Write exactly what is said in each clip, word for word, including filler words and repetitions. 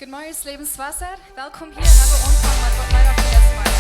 Goodmorjes, Lebenswasser. Welkom hia. Wie aunfangen met waut Leeda von Jesu Macht.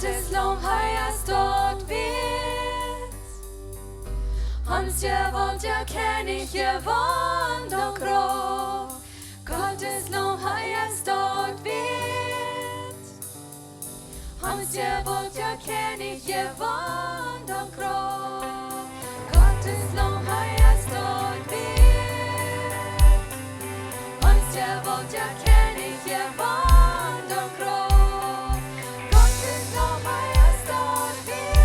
Gottes Lof, hee es doa wieet. Ons Jewalt, jo, Kjennich, jo, Wunda, Krauft. Gottes Lof, hee es doa wieet. Ons Jewalt, jo, Kjennich, jo, Wunda, Krauft. Gottes Lof, hee es doa wieet. Ons Jewalt, jo, Kjennich, jo, Wunda, Krauft. Gottes Lof, hee es doa wieet.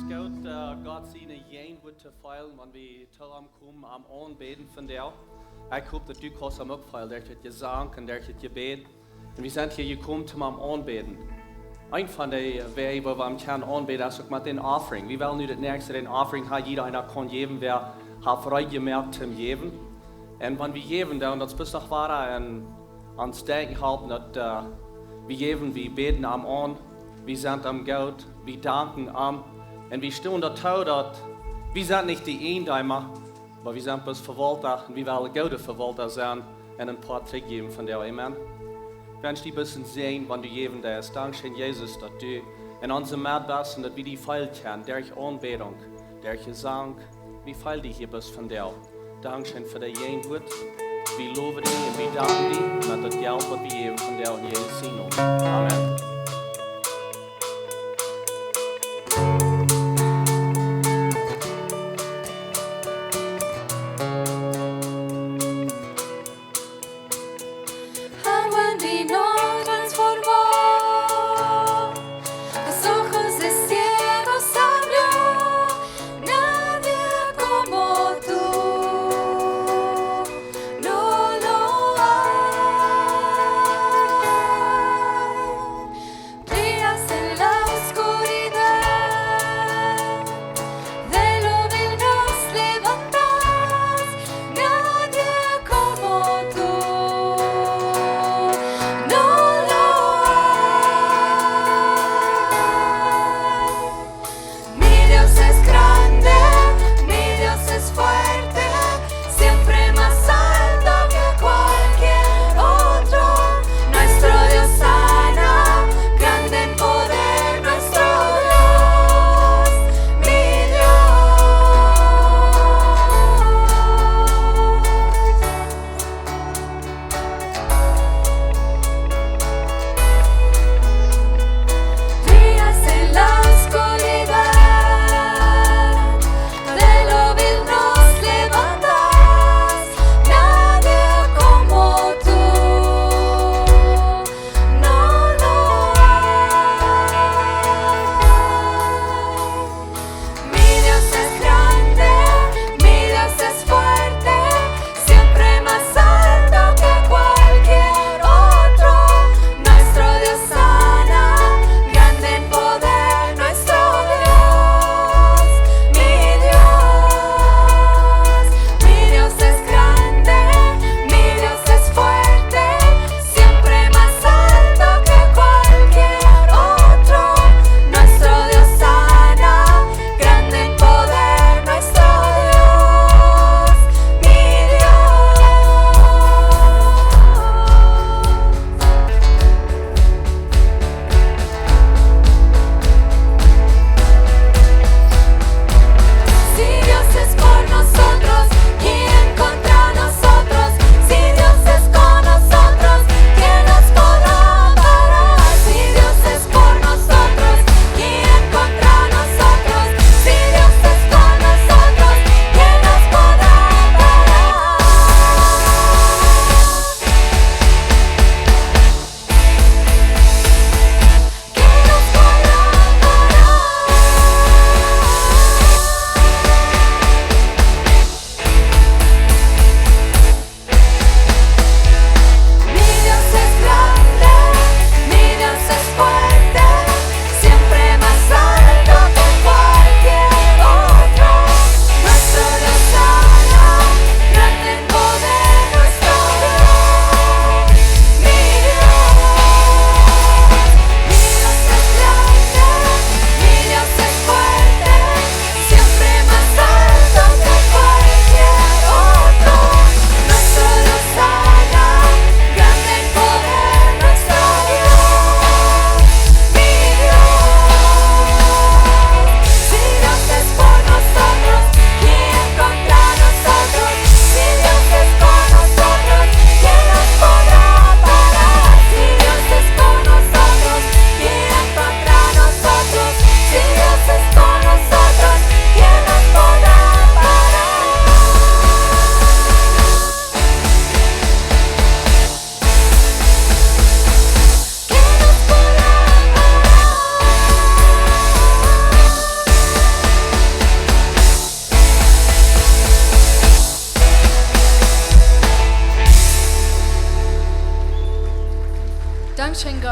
Goot, äh, Gott siene Jäajenwoat to feelen, wan wie to am komen, am aunbäden vondoag. Ekj hop daut du kaust am uk feelen, derch daut Jesank un derch daut Jebäd. Un wie sent hia jekomen toom am aunbäden. Eent von de Wäaj woo wie am kjennen aunbäden es uk met dän offering. Wie wellen nu daut näakjste dän offering haben, jieda eena kaun jäwen, wäa haft reed jemoakt toom jäwen. Un wan wie jäwen, dan daut es bloos noch wada en ons denkjen halpen daut, äh, wie jäwen, wie bäden am aun, wie sent am goot, wie danken am. Un wie stonen doatoo daut wie sent nich de Eejendeema, oba wie sent bloos Vewaulta un wie wellen goode Vewaulta sennen un een Poat trigjjäwen von die. Amen. Ekj wensch die bloos een Säajen, wan du jäwen deist. Dankscheen, Jesus, daut du en onse Med best un daut wie die feelen kjennen derch Aunbädunk, derch Jesank. Wie feelen die hia bloos vondoag. Dankscheen fa dee Jäajenwoat. Wie lowen die un wie danken die met daut Jelt waut wie jäwen vondoag en Jesus sienen Nomen. Amen. Haben die Not transformó, los ojos de ciegos abrió, nadie como tú no lo hay.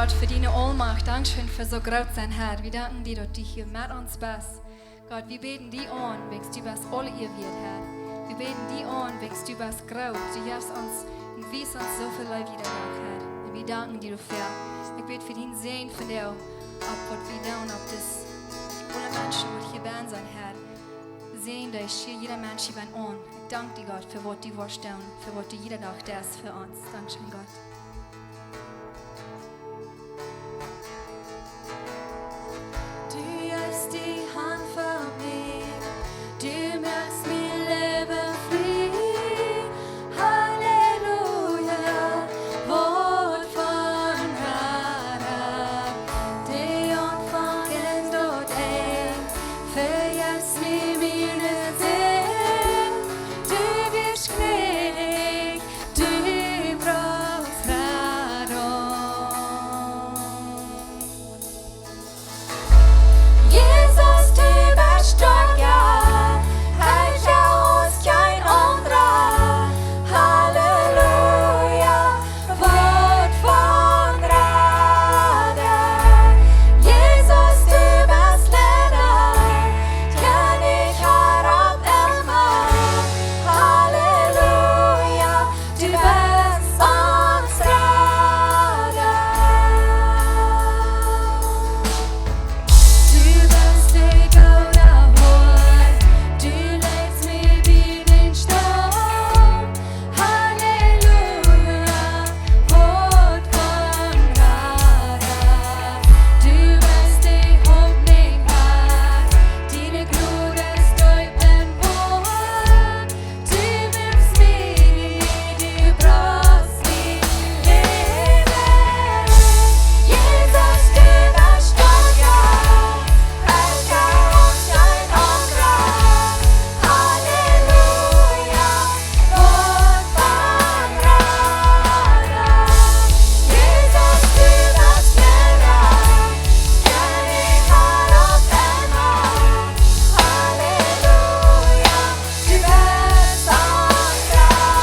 Fa diene Aulmacht, dankscheen fa soo groot sennen, Herr. Wie danken die, daut du hia met ons best. Gott, wie bäden die aun, wäajens du best aule Ea wieet, Herr. Wie bäden die aun, wäajens du best groot. Du jefst ons un wiest ons soo väl Leew jieda Dach, Herr. Un wie danken die doafäa. Ekj bäd fa dienen Säajen vondoag, opp waut wie doonen, opp dise aule Menschen, waut hia benne sent, Herr. Säajen dee, schia jieda Mensch hia benne aun. Ekj dank die, Gott, fa waut du woascht doonen, fa waut du jieda Dach deist fa ons. Dankscheen, Gott. Du jeist die Haunt fa mie, du moakst mien Läwen frie. Halleluja, waut fa een Rada, de Aunfank un daut Enj. Vejefst mie miene Sind, du best jnädich, du brochst Radunk. Jesus, du best stoakja, ekj ha kjeen aundra. Halleluja, waut fa een Rada. Jesus, du best Rada, Kjennich, Har opp emma. Halleluja, du best ons Rada. Du best de gooda Hoad, du leetst mie bie dän Storm. Halleluja, waut fa een Rada. Du best de Hopninj, Har, diene Jnod es deep un woam. Du nimmst mie, du brochst mie Läwen. Jesus, du best stoakja, ekj ha kjeen aundra. Halleluja, waut fa een Rada. Jesus, du best Rada, Kjennich, Har opp emma. Halleluja, du best ons Rada.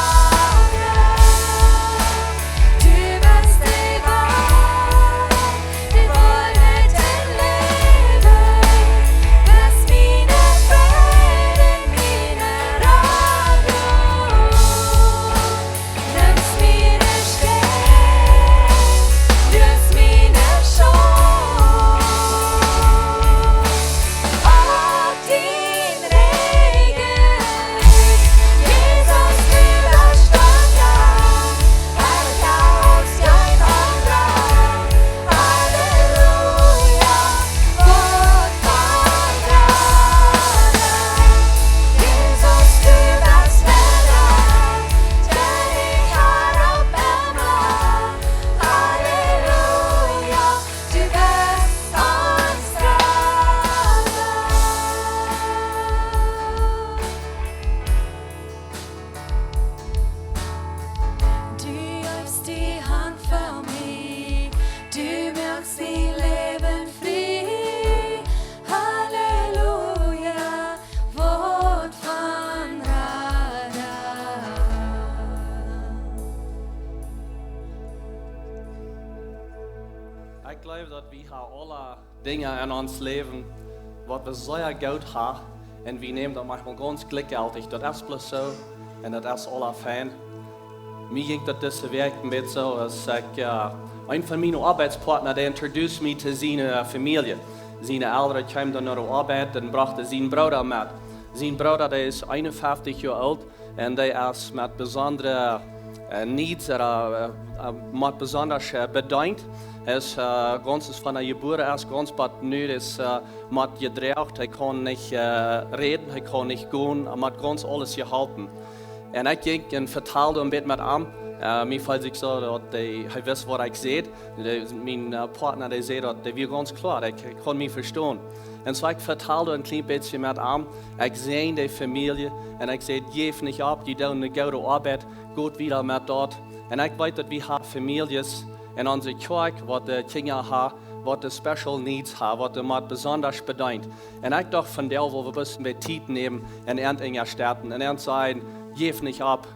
Du best de Woarheit, de Woarheit em Läwen, best miene Freid un miene Radunk. Best miene Städ, best miene Schutz. Opp dien Räajen, Jesus, du best stoakja, ekj ha kjeen aundra. Halleluja, waut fa een Rada. Jesus, du best Rada, Kjennich, Har opp emma. Halleluja, du best ons Rada. Du jefst die Haunt fa mie, du moakst mien Läwen frie. Halleluja, waut fa een Rada. Ekj jleew, daut wie ha aula Dinja en ons Läwen, waut wie sea goot ha, un wie nämen daut maunchmol gaunz jlikjjeltich. Daut es bloos soo, un daut es aula fein. Mie jinkj daut dise Wäakj een bät soo, aus ekj, äh, een von miene Oabeitspartna, dee introduced mie to siene, äh, Famielje. Siene Elren kjeemen dan no de Oabeit un brochten sienen Brooda met. Sien Brooda, dee es eenunfeftich Joa oolt, un dee es met besondre, äh, needs, äh, äh, äh, met besondasch, äh, bedeent. Hee es, äh, gaunz es von hee jebuaren es, gaunz bat nu es, äh, met jedroagen. Hee kaun nich, äh, räden, hee kaun nich gonen, met gaunz aules jeholpen. Un ekj jinkj un vetald een bät met am. Äh, mie feeld sikj soo daut hee, hee wist waut ekj säd. De, mien, äh, Partna, dee säd daut, dee wia gaunz kloa, ekj, ekj kunn mie vestonen. Un soo ekj vetald een kjlien bät met am, ekj säd de Famielje, un ekj säd: "Jeff nich opp, jie doonen eene goode Oabeit, got wieda met daut." Un ekj weet daut wie ha Famieljes en onse Kjoakj, waut de Kjinja ha, waut de special needs ha, waut de met besondasch bedeent. Un ekj docht, vondoag well wie bloos een bät Tiet nämen un an unjastetten un an sajen: "Jeff nich opp,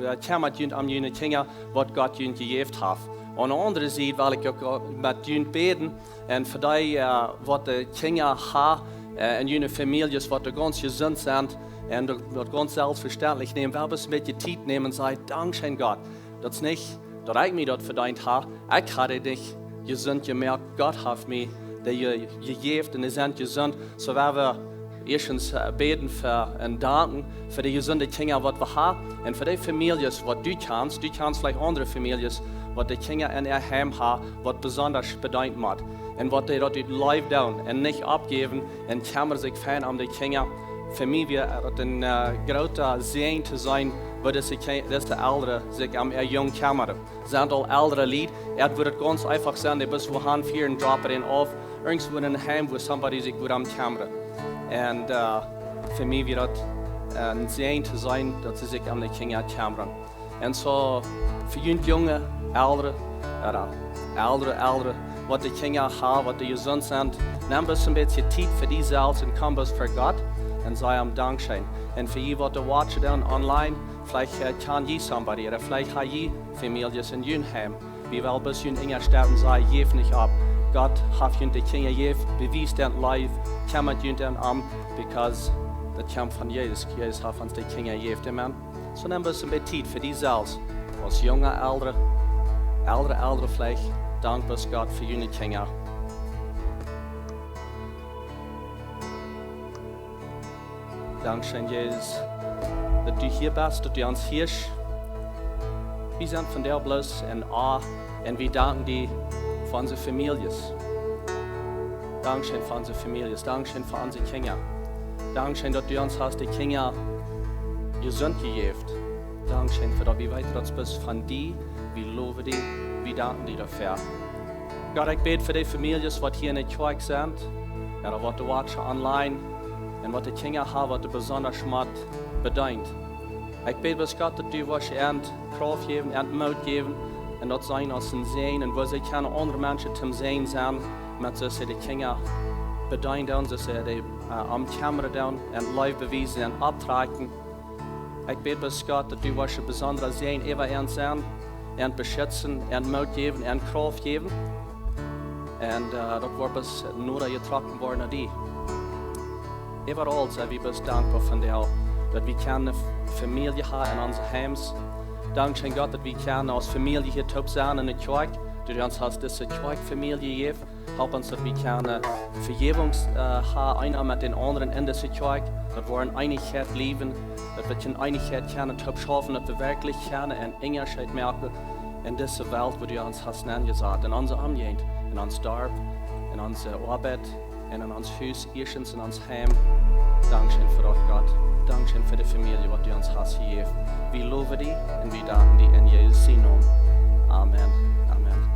äh, kjemmat junt om june Kjinja, waut Gott junt jejäft haft." Aun de aundre Sied well ekj uk met junt bäden un fa dee, äh, waut de Kjinja ha, äh, en june Famieljes, waut doa gaunz jesunt sent un daut, daut gaunz selfstvestentlich nämen, well bloos een bät Tiet nämen un sajen: "Dankscheen, Gott. Daut es nich, daut ekj mie daut vedeent ha. Ekj ha dee nich jesunt jemoakt. Gott haft mie dee je-, jejäft un dee sent jesunt." Soo well wie ieeschtens, äh, bäden fa un danken fa de jesunde Kjinja, waut wie ha, un fa dee Famieljes, waut du kjanst. Du kjanst veleicht aundre Famieljes, waut de Kjinja en äa Heim ha, waut besonda bedeent motten. Un waut dee daut ut Leew doonen un nich oppjäwen un kjemmren sikj fein om de Kjinja. Fa mie wia daut een, äh, groota Säajen to seenen, woo dise Kje-, dise Elren sikj om äa Jung kjemmren. Sent aul eldre Lied, et wudd et gaunz eefach sennen, dee bloos wua han fieren, droppen dän auf, irjentwua en een Heim, wua somebody sikj wudd om kjemmren. Un, äh, fa mie wia daut, äh, een Säajen to seenen, daut see sikj om de Kjinja kjemmren. Un soo, fa junt junge Elren, ooda eldre Elren, waut de Kjinja ha, waut dee jesunt sent, nemm bloos een bät Tiet fa die selfst un komm bloos ver Gott un saj am Dankscheen. Un fa jie, waut doa watchen doonen online, veleicht, äh, kjan jie somebody, ooda veleicht ha jie Famieljes en jun Heim. Wie well bloos junt enjestetten, saj: "Jäft nich opp. Gott haft junt de Kjinja jejäft, bewiest dän Leew, kjemmat junt om, because daut kjemt von Jesus. Jesus haft ons de Kjinja jejäft." Amen. Soo nemm bloos een bät Tiet fa die selfst, aus junge Elren, eldre Elren veleicht, dank bloos Gott fa june Kjinja. Dankscheen, Jesus, daut du hia best, daut du ons hieescht. Wie sent vondoag bloos en Awe un wie danken die fa onse Famieljes. Dankscheen fa onse Famieljes, dankscheen fa onse Kjinja. Dankscheen, daut du ons hast de Kjinja jesunt jejäft. Dankscheen fa daut, wie weeten, daut es bloos von die, wie lowen die, wie danken die doafäa. Gott, ekj bäd fa dee Famieljes, waut hia en de Kjoakj sent, ooda waut doa watchen online, un waut de Kjinja ha, waut doa besonda met bedeent. Ekj bäd bloos, Gott, daut du woascht an Krauft jäwen, an Moot jäwen, un daut seenen aus een Säajen, un woo see kjennen aundre Menschen toom Säajen sennen, met soo see de Kjinja bedeenen doonen, soo see dee, äh, om kjemmren doonen, an Leew bewiesen, an opptrakjen. Ekj bäd bloos, Gott, daut du woascht een besondra Säajen äwa an sennen, an beschitzen, an Moot jäwen, an Krauft jäwen. Un, äh, daut woat bloos noda jetrocken woaren no die. Äwaraul sent wie bloos dankboa vondoag, daut wie kjennen Famielje haben en onse Heims. Dankscheen, Gott, daut wie kjennen aus Famielje hia toop sennen en de Kjoakj. Daut du ons hast dise Kjoakjfamielje jejäft. Help ons, daut wie kjennen Vejäwunk, äh, haben, eena met dän aundren en dise Kjoakj. Daut wie en Eenichkjeit läwen, daut wie en Eenichkjeit kjennen toop schaufen, daut wie werkjlich kjennen een Unjascheet moaken en dise Welt, wua du ons hast nenjesat, en onse Omjäajent, en ons Darp, en onse Oabeit, un en ons Hus, ieeschtens en ons Heim. Dankscheen fa daut, Gott. Dankscheen fa de Famielje, waut du ons hast jejäft. Wie lowen die un wie danken die en Jesus sienen Nomen. Amen. Amen.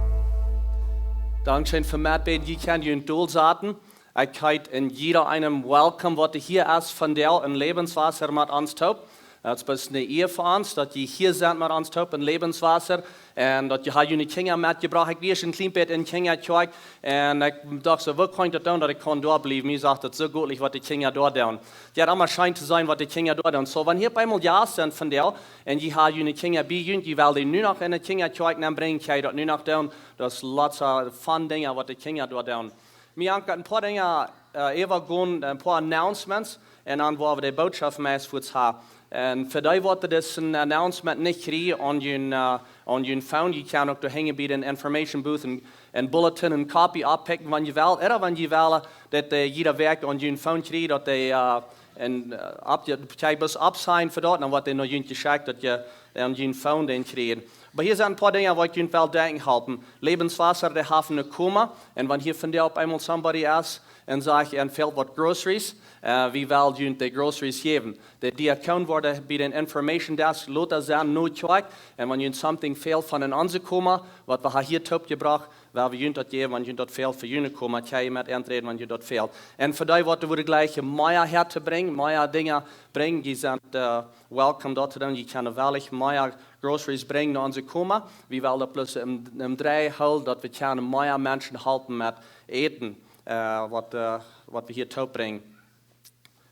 Dankscheen fa metbäden. Jie kjennen junt dolsaten. Ekj heet en jieda eenem welcome, waut hia es vondoag en Lebenswasser met ons toop. Daut es eene Ea fa ons, daut jie hia sent met ons toop en Lebenswasser. Un daut jie haben june Kjinja metjebrocht. Ekj wia een kjlien bät en Kjinjakjoakj. Un ekj docht soo, woo kaun ekj daut doonen, daut ekj kaun doa bliewen? Mie sajcht daut soo goot, waut de Kjinja doa doonen. Daut es emma scheen to seenen, waut de Kjinja doa doonen. Soo, wan hia opp eemol Jast sent vondoag, un jie haben june Kjinja bie junt, jie wellen dee nu noch en de Kjinjakjoakj nenbrinjen, kjenn jie daut nu noch doonen. Daut es lots of fun Dinja, waut de Kjinja doa doonen. Mie ankjat een poa Dinja, äh, äwa gonen, een poa announcements, un dan woa wie de Bootschoft meist fuaz haben. Un fa dee, waut dise Announcement nich kjrieen aun jun, äh, aun jun Phone, jie kjennen uk doa hinjen bie dän Information Booth en, en Bulletin en Kopie oppikjen, wan jie wellen, ooda wan jie wellen, daut dee jieda Wäakj aun jun Phone kjrieen, daut dee, äh, en, äh, opp, jie, jie bloos oppsignen fa daut, dan woat dee no junt jeschekjt, daut jie aun jun Phone dän kjrieen. Oba hia sent een poa Dinja, waut ekj junt well denkjen halpen. Lebenswasser, dee haben eene Koma. Un wan hia vondoag opp eemol somebody es un sajcht, an fält waut Groceries, äh, wie wellen junt de Groceries jäwen. De Diakonen woaren bie dän Information Desk lota sennen no Kjoakj. Un wan junt something fält von en onse Koma, waut wie haben hia toopjebrocht, well wie junt daut jäwen, wan junt daut fält fa june Koma, kjenn jie met an räden, wan junt daut fält. Un fa dee, waut wudden jleichen mea häatobrinjen, mea Dinja brinjen, jie sent, äh, welcome daut to doonen. Jie kjennen wellich mea Groceries brinjen no onse Koma. Wie wellen daut bloos em, em Drei hoolen, daut wie kjennen mea Menschen halpen met Äten, äh, waut, äh, waut wie hia toop brinjen.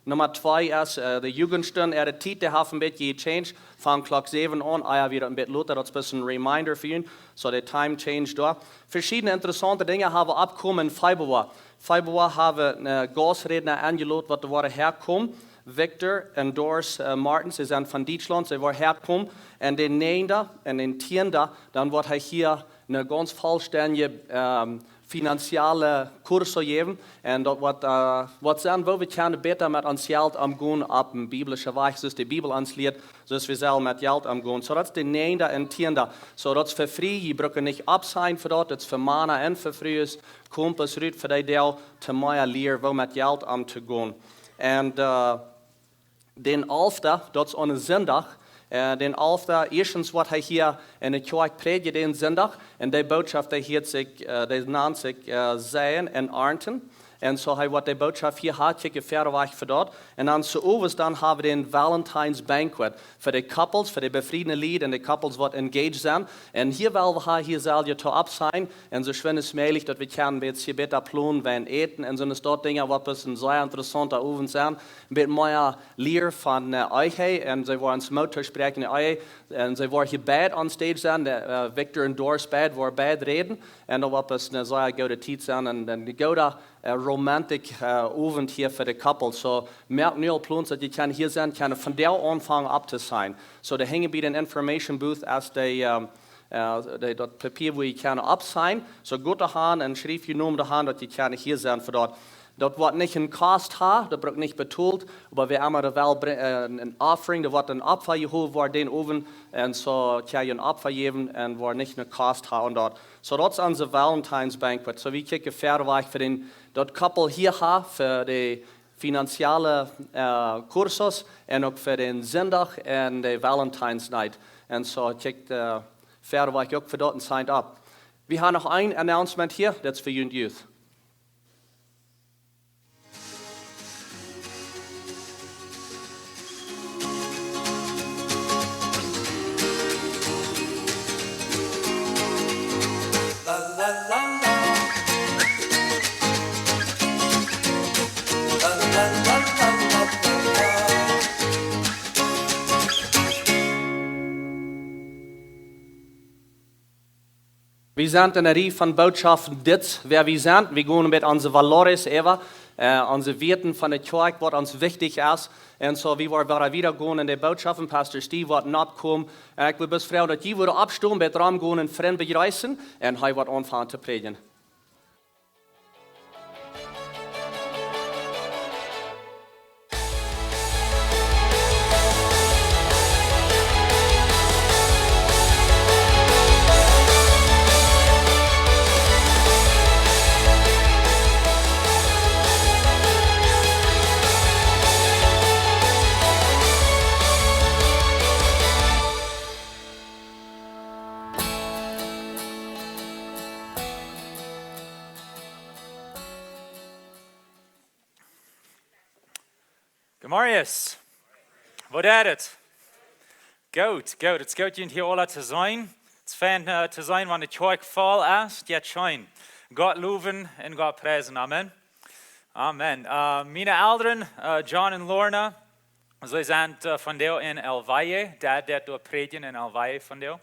Numma twee es, äh, de Jugendstund äare Tiet, dee haft een bät jechanged. Von Klock säwen aun, ah jo, wia een bät lota, daut es bloos een reminder fa junt. So, de time change doa. Veschiedne interessaunte Dinja haben oppjekomen en Februar. Februar haben wie een Gausträdna enjelot, waut doa woat häakomen. Victor un Doris, äh, Martens, see sent von Dietschlaunt, see woaren häakomen. Un dän näajenden un dän tieenden, dan woat hee hia een gaunz vollstendja, ähm, finanzielle Kurso jäwen. Un daut woat, äh, waut sennen, woo wie kjennen bäta met ons Jelt omgonen opp een biblischa Wajch, soo aus de Bibel ons lieet, soo aus wie sellen met Jelt omgonen. So, daut es dän näajenden un dän tieenden. So, daut es fa frie, jie brucken nich oppsignen fa daut, daut es fa Mana un fa Frues, Kumpels, Rut, fa dee Deel to mea lieren, woo met Jelt omtogonen. Un, äh, dän alften, daut es aun een Sindach, äh, dän alften, ieeschtens woat hee hia en de Kjoakj prädjen dän Sindach, un de Bootschoft, dee hieet sikj, äh, dee nant sikj, äh, Seien un Arnten. Un so hee woat de Bootschoft hia haben, kjikj, wieda wajch fa daut. Un dan soo owes, dan haben wie dän Valentine's Banquet fa de Couples, fa de befriede Lied un de Couples, waut engaged sent. Un hia well wie hia, hia sell jie to oppsignen, un soo schwind aus mäajlich, daut wie kjennen een bät bäta plonen, waut äten. Un soo es daut Dinja, waut bloos een sea interessaunta Owent sennen. Een bät mea lieren von, äh, Ehe, un see woaren ons Moot toospräakjen en Ehe, un see woaren hia beid on stage sennen, de, äh, Victor un Doris beid woaren beid räden, un daut woat bloos eene sea goode Tiet sennen, un, un een gooda, äh, romantic, äh, Owent hia fa de Couples. So, moakt nu aul Plons, daut jie kjennen hia sennen, kjennen vondoag aunfangen opptosignen. So, doa hinjen bie dän Information Booth es de, ähm, äh, de, daut Papia, wua jie kjennen oppsignen. So, goot to han un schrieft june Nomen doa han, daut jie kjennen hia sennen fa daut. Daut woat nich een Kost haben, daut brukt nich betolt, oba wäa emma doa well brin-, äh, een Offering, doa woat een Opfa jehowen woaren dän Owent, un so kjenn jie een Opfa jäwen un woat nich een Kost haben aun daut. So, daut es onse Valentine's Banquet. So, wie kjikjen wieda wajch fa dän, daut Couple hia haben, fa de finanzielle, äh, Kursos un uk fa dän Sindach un de Valentine's Night. Un so, kjikj, äh, wieda wajch uk fa daut un sign up. Wie haben noch een Announcement hia, daut es fa junt Youth. Wie sent en eene Rieej von Bootschoften, dit, wäa wie sent. Wie gonen met onse valores äwa, äh, onse Wieeten von de Kjoakj, waut ons wichtich es. Un so, wie woaren wieda, wieda gonen en de Bootschoften, Pastor Steve woat nokomen. Un ekj wudd bloos froagen, daut jie wudden oppstonen, bät rom gonen un Frind bejreessen. Un hee woat aunfangen to prädjen. Good morning. Woo jeit et? Goot, goot. Et es goot, junt hia aula to seenen. Et es fein, äh, to seenen, wan de Kjoakj voll es. Jeit scheen. Gott lowen un Gott priesen. Amen. Amen. Äh, miene Elren, äh, John un Lorna, see sent, äh, vondoag en El Valle. Dad deit doa prädjen en El Valle vondoag.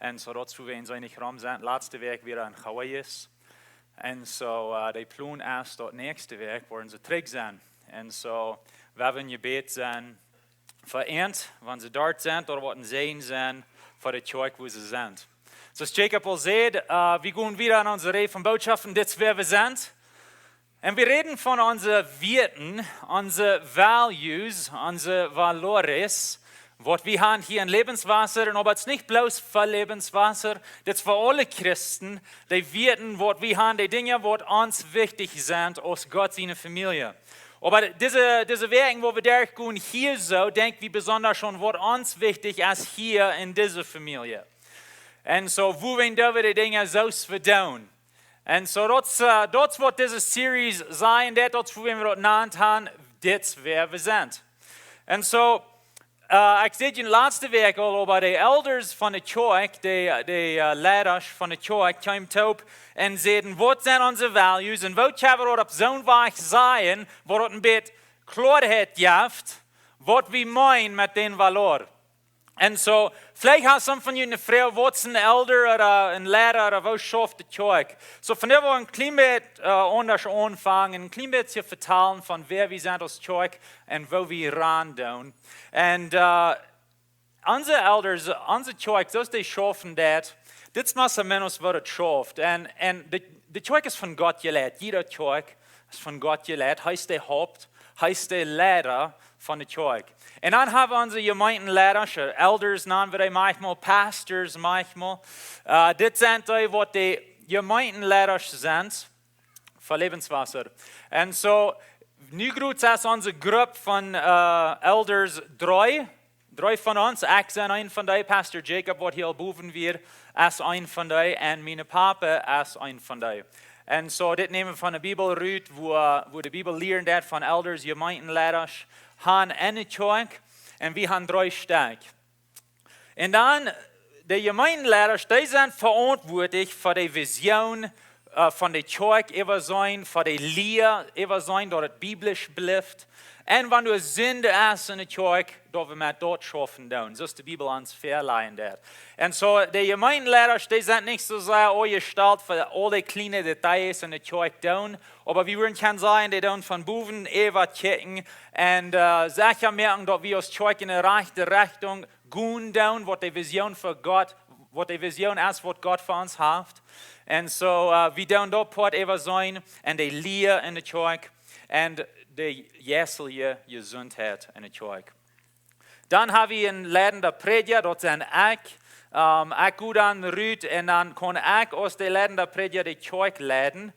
Un so daut es wua wie en soo nich rom sent. Latste Wäakj wia en Hawaiis. Un so, äh, de Plon es daut näakjste Wäakj woaren see trigj sennen. Un so, wie haben jebät sennen fa an, wan see doa sent, daut woat een Säajen sennen fa de Kjoakj, wua see sent. Soo aus Jacob aul säd, äh, wie gonen wieda en onse Rieej von Bootschoften, dit es wäa wie sent. Un wie räden von onse Wieeten, onse values, onse valores, waut wie haben hia en Lebenswasser, un oba et es nich bloos fa Lebenswasser, dit es fa aule Christen, dee Wieeten, waut wie haben, dee Dinja, waut ons wichtich sent aus Gott siene Famielje. Oba dise, dise Wäakjen, wua wie derchgonen hia soo, denkj wie besonda aun, waut ons wichtich es hia en dise Famielje. Un so, woo wie dee Dinja soo vedeenen. Un so, daut es, äh, daut es waut dise Series saul sennen, daut, daut es woo wie daut jenant haben, dit es wäa wie sent. Un so, äh, ekj säd junt latste Wäakj aul, oba de Elders von de Kjoakj, de, de, äh, Leida von de Kjoakj, kjeemen toop un säden, waut sent onse values un woo kjenn wie daut opp soon Wajch sajen, waut daut een bät Kloarheit jeft, waut wie meenen met dän Valor. Un soo, veleicht haft some von junt eene Froag, waut es een Elder ooda een Leida ooda woo schauft de Kjoakj? Soo, vondoag well wie een kjlien bät äh, aundasch aunfangen, een kjlien bät vetalen von wäa wie sent aus Kjoakj un woo wie raun doonen. Un äh, onse Elders, onse Kjoakj, soo aus dee schaufen daut, dit es más o menos woo daut schauft. Un, un de, de Kjoakj es von Gott jeleit, jieda Kjoakj es von Gott jeleit. Hee es de Haupt, hee es de Leida von de Kjoakj. Un dan hab wie onse Jemeentenleidasch, Elders nanen wie dee manchmal, Pastors manchmal. Äh, dit sent dee, waut de Jemeentenleidasch sent fa Lebenswasser. Un soo, nu jrod es onse Grupp von äh, Elders dree. Dree von ons, ekj sie een von dee, Pastor Jacob, waut hia bowen wia, es een von dee, un mien Papa es een von dee. Un soo, dit nämen wie von de Bibel rut, woo, woo de Bibel lieet daut von Elders, Jemeentenleidasch, han eene Kjoakj, un wie han dree Stekj. Un dan, de Jemeentenleidasch, dee sent veauntwuatlich fa de Vision äh, von de Kjoakj äwaseenen, fa de Lia äwaseenen, daut et biblisch blift. Un wan doa Sind es en de Kjoakj, daut wie met daut schaufen doonen, soo aus de Bibel ons väaleiden deit. Un soo, de Jemeentenleidasch, dee sent nich soo sea aunjestalt fa aul de kjliene Details en de Kjoakj doonen, oba wie wudden kjennen sajen, dee doonen von bowen äwa kjikjen un äh, secha moaken, daut wie aus Kjoakj en de rajchte Rechtunk gonen doonen, waut de Vision fa Gott, waut de Vision es, waut Gott fa ons haft. Un soo, äh, wie doonen daut Poat äwaseenen un de Lia en de Kjoakj un de jeistelje Jesuntheit en de Kjoakj. Dan hab wie een leidenda Prädja, daut sie ekj. Ähm, ekj go dan rut un dan kaun ekj aus de leidenda Prädja de Kjoakj leiden.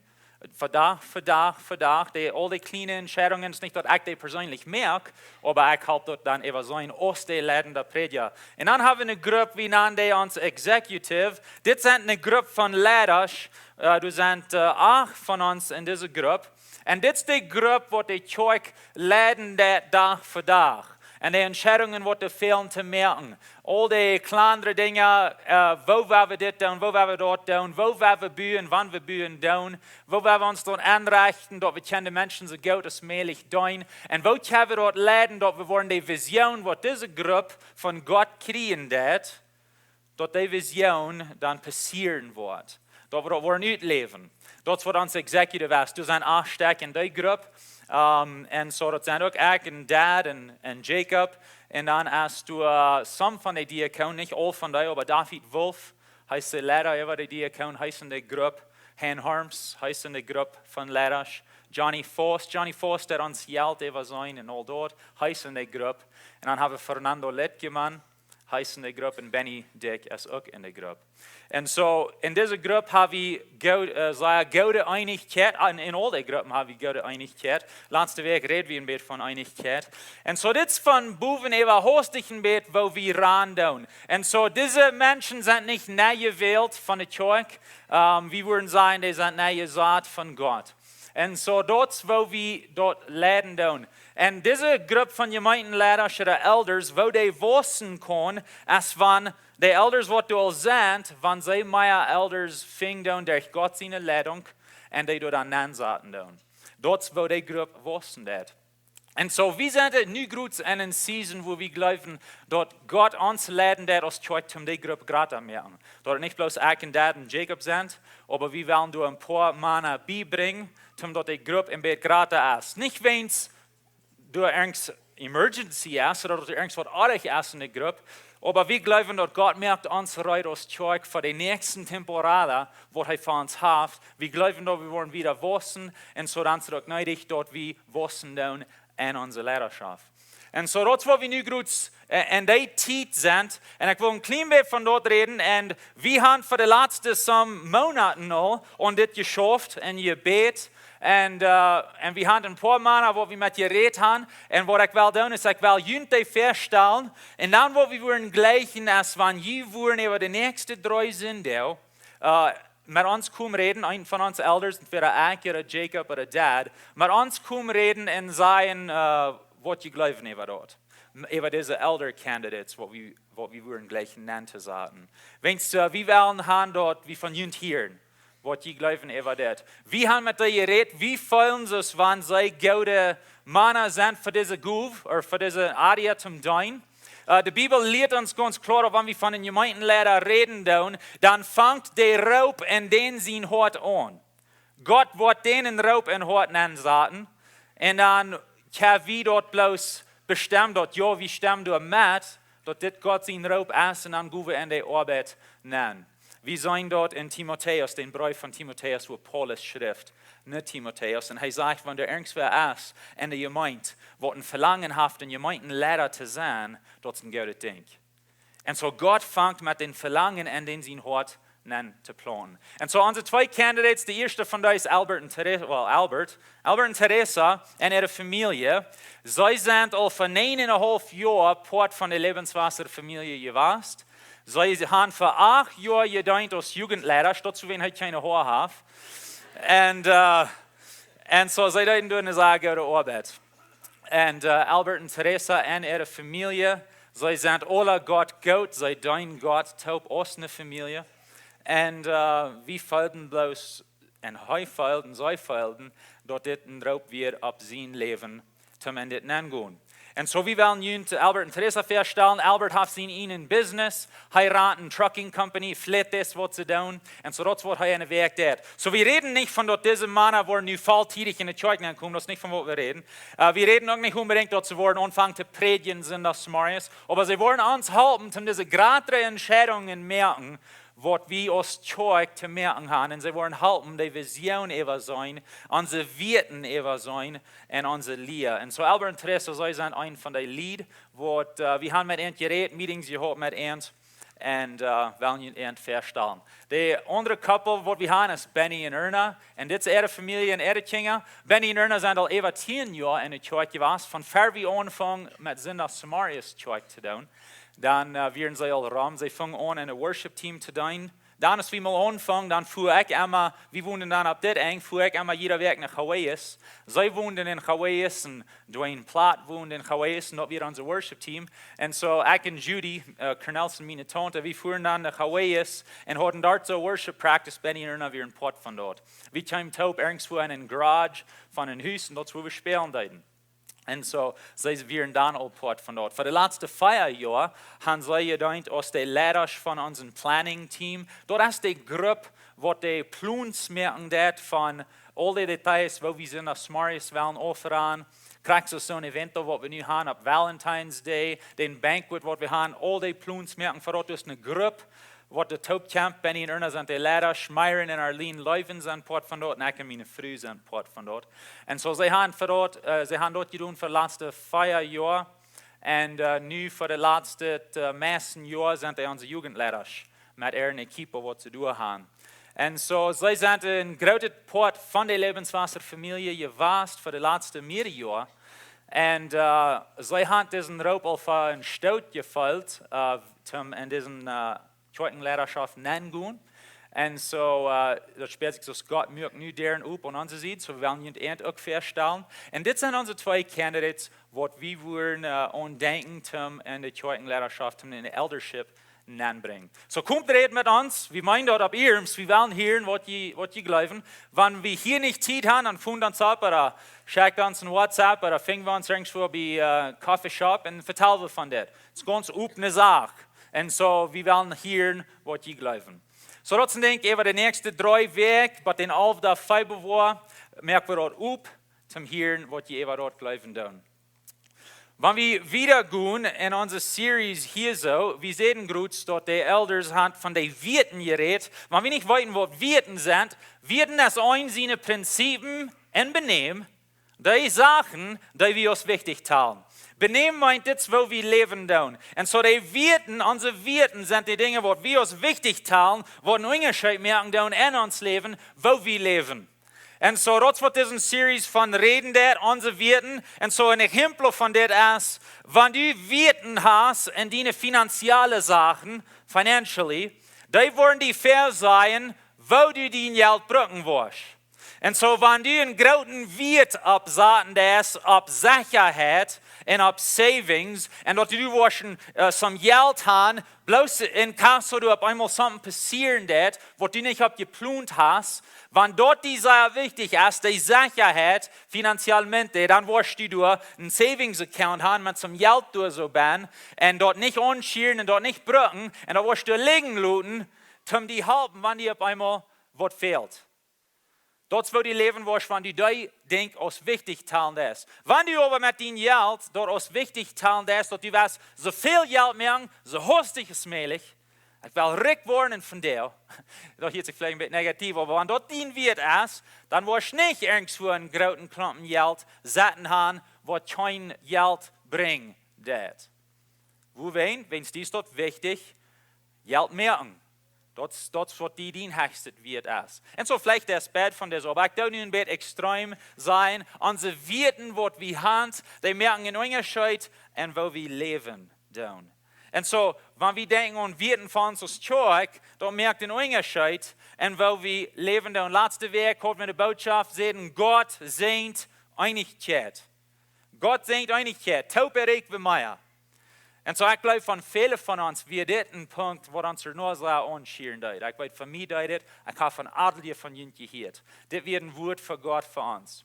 Fa Dach, fa Dach, fa Dach, de, aul de kjliene Entscheidungen, es nich daut ekj dee perseenlich moak, oba ekj halp daut dan äwaseenen aus de leidenda Prädja. Un dan hab wie eene Grupp, wie nanen dee ons Executive. Dit sent eene Grupp von Leidasch, äh, doa sent äh, acht von ons en dise Grupp. Un dit es de Grupp, waut de Kjoakj leiden deit Dach fa Dach. Un de Entscheidungen, waut doa fälen to moaken. Aul de kjlandre Dinja, äh, woo woa wie dit doonen, woo woa wie daut doonen, woo woa wie buen, wan wie buen doonen, woo woa wie ons dan enrechten, daut wie kjennen de Menschen soo goot aus mäajlich deenen. Un woo kjenn wie daut leiden, daut wie woaren de Vision, waut dise Grupp von Gott kjrieen deit, daut de Vision dan passieren woat. Daut wie daut woaren utläwen. Daut es waut ons Executive es. Doa sent acht Stekj en dee Grupp. Ähm, un soo, daut sent uk ekj un Dad un, un Jacob. Un dan hast du äh, some von de Diakonen, nich aul von dee, oba David Wolf, hee es de Leida äwa de Diakonen, hee es en de Grupp. Han Harms, hee es en de Grupp von Leidasch. Johnny Faust, Johnny Faust, dee ons Jelt äwaseenen un aul daut, hee es en de Grupp. Un dan hab wie Fernando Letkeman, hee es en de Grupp, un Benny Dyck es uk en de Grupp. Un soo, en dise Grupp hab wie goo-, äh, sea goode Eenichkjeit, en, en aul de Gruppen hab wie goode Eenichkjeit. Latste Wäakj räd wie een bät von Eenichkjeit. Un soo, dit es von bowen äwa hastich een bät, woo wie raun doonen. Un soo, dise Menschen sent nich nenjewält von de Kjoakj. Ähm, wie wudden sajen, dee sent nenjesat von Gott. Un soo, daut es woo wie daut leiden doonen. Un dise Grupp von Jemeentenleidasch ooda Elders, woo dee wausen kaun, es wan de Elders, waut doa aul sent, wan see mea Elders finjen doonen derch Gott siene Leidunk un dee doa dan nensaten doonen. Daut es woo dee Grupp wausen deit. Un soo, wie sent nu jrod en eene Season, wua wie jleewen, daut Gott ons leiden deit aus Kjoakj, om dee Grupp jrata moaken. Daut et nich bloos ekj un Dad un Jacob sent, oba wie wellen doa een poa Mana biebrinjen, om daut dee Grupp een bät jrata es. Nich wäajens doa irjent emergency es, ooda daut irjent waut oajch es en de Grupp, oba wie jleewen, daut Gott moakt ons reed aus Kjoakj fa de näakjste Temporada, waut hee fa ons haft. Wie jleewen, daut wie woaren wieda wausen, un soo dan es et uk needich, daut wie wausen doonen en onse Leidaschoft. Un soo, daut es woo wie nu jrod äh, en dee Tiet sent. Un ekj well een kjlien bät von daut räden. Un wie han fa de latste some Moonaten aul aun dit jeschauft un jebät. Un, äh, un wie han een poa Mana, wua wie met jerät han. Un waut ekj well doonen, es, ekj well junt dee väastalen. Un dan, waut wie wudden jlikjen, es wan jie wudden äwa de näakjste dree Sindach, äh, met ons komen räden, een von ons Elders, entwäda ekj ooda Jacob ooda Dad, met ons komen räden un sajen, äh, waut jie jleewen äwa daut. Äwa dise Elder Candidates, waut wie, waut wie wudden jlikjen nenn to saten. Wäajens, äh, wie wellen han daut wie von junt hieren, waut jie jleewen äwa dit. Wie han met dee jerät, wie feelen soo aus wan see goode Mana sent fa dise Gow, ooda fa dise Area toom deenen. Äh, de Bibel lieet ons gaunz kloa, daut wan wie von een Jemeenteleida räden doonen, dan fangt de Roop en dän sien Hoat aun. Gott woat dän een Roop em Hoat nensaten. Un dan kjenn wie daut bloos bestemmen, daut jo, wie stemmen doa met, daut dit Gott sien Roop es, un dan go wie en de Oabeit nen. Wie seenen daut en Timotäus, dän Breef von Timotäus, wua Paulus schrift no Timotäus. Un hee sajcht, wan doa irjentwäa es en de Jemeent, waut een Velangen haft, een Jemeenteleida to sennen, daut es een goodet Dinkj. Un soo Gott fangt met dän Velangen en dän sien Hoat nen to plaunten. Un soo onse twee candidates, de ieeschte von dee es Albert un Teresa, well, Albert, Albert un Teresa un äare Famielje. See sent aul fa näajen un een haulf Joa Poat von de Lebenswasser Famielje jewast. See han fa acht Joa jedeent aus Jugendleida, daut es wuarom hee kjeene Hoa haft. Un, äh, un soo, see deeden doa eene sea goode Oabeit. Un, äh, Albert un Teresa un äare Famielje, see sent aula Gott goot, see deenen Gott toop aus eene Famielje. Un, äh, wie feelden bloos, un hee feeld un see feelden, daut dit een Roop wia opp sien Läwen, toom en dit nengonen. Un soo, wie wellen junt Albert un Teresa väastalen. Albert haft sien eejnet Business, hee rant eene Trucking Company, fleet dit, waut see doonen. Un soo, daut es waut hee enne Wäakj deit. Soo, wie räden nich von daut dise Mana woaren nu volltiedich en de Kjoakj nenkomen, daut es nich von waut wie räden. Äh, wie räden uk nich onbedinjt, daut see woaren aunfangen to prädjen Sindachsmorjes, oba see woaren ons halpen, om dise jratre Entscheidungen moaken, waut wie aus Kjoakj to moaken han. Un see woaren halpen, de Vision äwaseenen, onse Wieeten äwaseenen un onse Lia. Un soo Albert un Teresa, see sent eent von de Lied, waut, äh, wie han met an jerät, Meetings jehaut met an. Un, äh, wellen junt an väastalen. De aundre Couple, waut wie han, es Benny un Erna. Un dit es äare Famielje un äare Kjinja. Benny un Erna sent aul äwa tieen Joa en de Kjoakj jewast. Von ver wie aunfungen met Sindachsmorjes Kjoakj to doonen, dan, äh, wieren see aul rom. See fungen aun en een Worship Team to deenen. Dan, aus wie mol aunfungen, dan fua ekj emma, wie wonden dan opp dit Enj, fua ekj emma jiede Wäakj no Hawaii's. See wonden en Hawaii's un Dwayne Platt wond en Hawaii's un daut wia onse Worship Team. Un soo, ekj un Judy, äh, Cornelsen, miene Taunte, wie fuaren dan no Hawaii's un hauden doa soo Worship Practice, Benny un Erna wieren Poat von daut. Wie kjeemen toop irjentwua en een Garage von een Hus un daut es wua wie spälen deeden. Un soo, see wieren dan aul Poat von daut. Fa de latste fiew Joa han see jedeent aus de Leidasch von onsen Planning Team. Daut es de Grupp, waut de Plons moaken deit von aul de Details, woo wie Sindachsmorjes wellen aufranen. Krakjt soo een Event, waut wie nu han opp Valentine's Day, dän Banquet, waut wie han, aul de Plons moaken fa daut. Daut es eene Grupp, waut doa toop kjemt. Benny un Erna sent de Leidasch, Myron un Arlene Leuven sent Poat von daut, un ekj un miene Fru sent Poat von daut. Un soo, see han fa daut, äh, see han daut jedonen fa de latste fiew Joa. Un, äh, nu fa de latste, äh, meiste Joa sent see onse Jugendleidasch met äare Equipe, waut see doa han. Un soo, see sent een grootet Poat von de Lebenswasser Famielje jewast fa de latste mea Joa. Un, äh, see han disen Roop aul fa een Stoot jefeelt, äh, toom en dise, äh, Kjoakjenleidaschoft nengonen. Un soo, äh, daut spält sikj soo aus Gott muak nu Däaren op aun onse Sied, soo wie wellen junt an uk väastalen. Un dit sent onse twee Candidates, waut wie wudden, äh, aun denkjen, toom en de Kjoakjenleidaschoft, toom en de Eldership nenbrinjen. Soo, komt, rät met ons, wie meenen daut opp iernst, wie wellen hieren, waut jie, waut jie jleewen. Wan wie hia nich Tiet han, dan foon ons opp, ooda schekjt ons een WhatsApp, ooda finj wie ons irjentwua bie, äh, Coffee Shop un vetal wie von dit. Daut es gaunz opne Sach. Un soo, wie wellen hieren, waut jie jleewen. Soo, daut es een Dinkj, äwa de näakjste dree Wäakj, bat dän alften Februar, moak wie daut op, toom hieren, waut jie äwa daut jleewen doonen. Wan wie wieda gonen en onse Series hia soo, wie säden krakjt daut de Elders han von de Wieeten jerät. Wan wie nich weeten, waut Wieeten sent, Wieeten es eent siene Prinzipien un Benämen, dee Sachen, dee wie aus wichtich talen. Benämen meent dit, woo wie läwen doonen. Un soo de Wieeten, onse Wieeten sent de Dinja, waut wie aus wichtich talen, waut een Unjascheet moaken doonen en ons Läwen, woo wie läwen. Un soo, daut es waut dise Series von räden deit, onse Wieeten. Un soo een Exempel von dit es, wan du Wieeten hast en diene finanzielle Sachen, financially, dee woaren die väasajen, woo du dien Jelt brucken woascht. Un soo, wan du een grooten Wieet oppsaten deist opp Sechaheit un opp Savings, un daut du woascht, äh, some Jelt han, bloos en case du opp eemol something passieren deit, waut du nich opp jeplont hast, wan daut die sea wichtich es, dee Sechaheit, finanziellmente, dan woascht du doa een Savings Account han met some Jelt doa soo bennen, un daut nich aunschieren un daut nich brucken, un daut woascht du lijen loten, om die halpen, wan die opp eemol waut fält. Daut es woo du läwen woascht, wan du dee Dinj aus wichtich talen deist. Wan du oba met dien Jelt daut aus wichtich talen deist, daut du west soo väl Jelt moaken, soo hastich aus mäajlich. Ekj well rikj woaren un von doa. Daut hieet sikj veleicht een bät negativ, oba wan daut dien Wieet es, dan woascht nich irjentwua een grooten Klompen Jelt setten han, waut kjeen Jelt brinjt. Daut. Wuarom? Wiels die es daut wichtich, Jelt moaken. Daut, daut es waut die dien hechstet Wieet es. Un soo veleicht es bät von dit, oba ekj doo nu een bät extrem sennen. Onse Wieet, waut wie han, dee moaken een Unjascheet enn woo wie läwen doonen. Un soo, wan wie denkjen aun Wieet von ons aus Kjoakj, daut moakt een Unjascheet enn woo wie läwen doonen. Latste Wäakj haud wie de Bootschoft, säden, Gott säajent Eenichkjeit. Gott säajent Eenichkjeit, toop erreicht wie mea. Un soo, ekj jleew, von väle von ons wia dit een Punkt, waut ons ea noch sea aunschieren deed. Ekj weet, von mie deed et, ekj hab von aul dee von junt jehieet. Dit wia een Wort von Gott fa ons.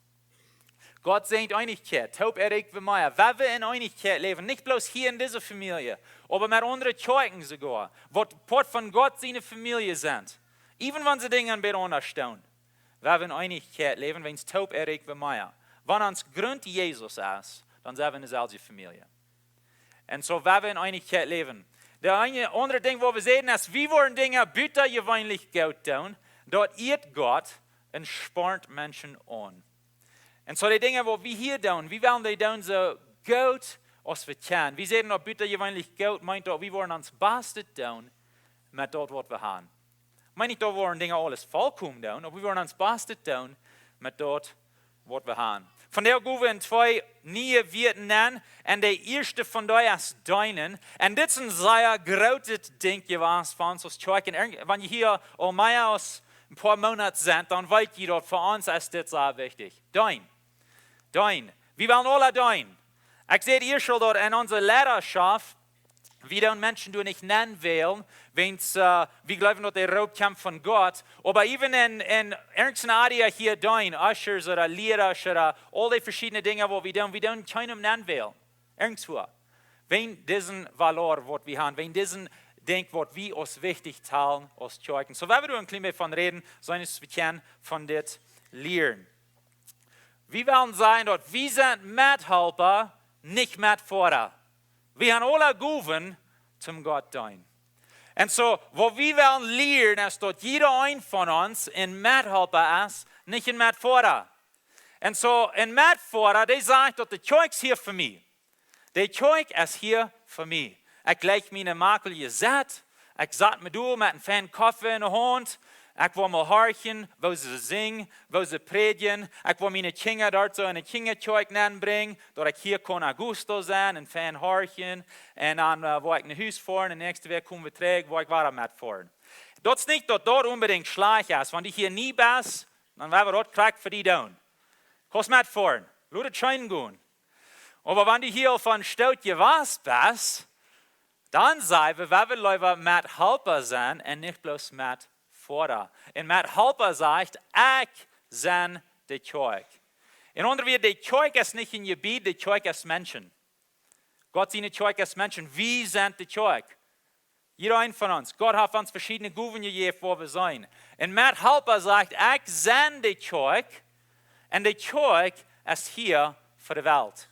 Gott säajent Eenichkjeit, toop erreicht wie mea. Wan wie enn Eenichkjeit läwen, nich bloos hia enn dise Famielje, oba met aundre Kjoakjen soogoa, waut Poat von Gott siene Famielje sent. Even wan see Dinja een bät aundasch doonen. Wan wie enn Eenichkjeit läwen, wiels toop erreicht wie mea. Wan ons Grunt Jesus es, dan sent wie enn deeselwje Famielje. Un soo, wan wie enn Eenichkjeit läwen. Daut eene aundre Dinkj, waut wie säden, es, wie woaren Dinja butajeweenlich goot doonen, daut ieet Gott un spornt Menschen aun. Un soo dee Dinja, waut wie hia doonen, wie wellen dee doonen soo goot aus wie kjennen. Wie säden, daut butajeweenlich goot meent, daut wie woaren ons Bastet doonen met daut, waut wie han. Meent nich, daut wie woaren Dinja aules vollkomen doonen, oba wie woaren ons Bastet doonen met daut, waut wie han. Vondoag go wie enn twee niee Wieet nenn, un de ieeschte von dee es deenen. Un dit es een sea grootet Dinkj jewast fa ons aus Kjoakj. Un irjent-, wan jie hia aul mea aus een poa Moonaten sent, dan weet jie daut fa ons es dit sea wichtich. Deenen. Deenen. Wie wellen aula deenen. Ekj säd ieescht aul, daut enn onse Leidaschoft, wie doonen Menschen doa nich nenn wälen, wiels, äh, wie jleewen, daut de Roop kjemt von Gott. Oba even enn, enn irjent een Area hia deenen, Ushers ooda Liera ooda aul dee veschiedne Dinja, waut wie doonen, wie doonen kjeenem nenn wälen. Irjentwua. Wäajen disen Valor, waut wie han, wäajen disen Dinkj, waut wie aus wichtich talen, aus Kjoakjen. Soo, wan wie doa een kjlien bät von räden, soo aus wie kjennen von dit lieren. Wie wellen sajen, daut wie sent Methalpa, nich Metfoda. Wie han aula Gowen toom Gott deenen. Un soo, waut wie wellen lieren, es, daut jieda een von ons een Methalpa es, nich een Metfoda. Un soo, een Metfoda, dee sajcht, daut de Kjoakj es hia fa mie. De Kjoakj es hia fa mie. Ekj laj miene Makel jie sat. Ekj sat mie doa met een fein Koffe enne Haunt. Ekj well mol horchen, woo see sinjen, woo see prädjen. Ekj well miene Kjinja doa soo enne Kjinjakjoakj nenn brinjen, daut ekj hia kaun a gusto sennen un fein horchen. Un dan, äh, woa ekj no Hus foaren un de näakjste Wäakj kome wie trigj, woa ekj wada metfoaren. Daut es nich, daut daut onbedinjt schlajcht es, wan du hia nie best, dan woa wie daut krakjt fa die doonen. Kaust metfoaren, lot et scheen gonen. Oba wan du hia aul von Stoot jewast best, dan saj wie, wie wellen leewa Methalpa sennen un nich bloos Metfoda. Un Methalpa sajcht, ekj sie de Kjoakj. En aundre Wieed, de Kjoakj es nich een Jebied, de Kjoakj es Menschen. Gott siene Kjoakj es Menschen, wie sent de Kjoakj. Jieda een von ons. Gott haft ons veschiedne Gowen jejäft, woo wie sent. Un Methalpa sajcht, ekj sie de Kjoakj, un de Kjoakj es hia fa de Welt.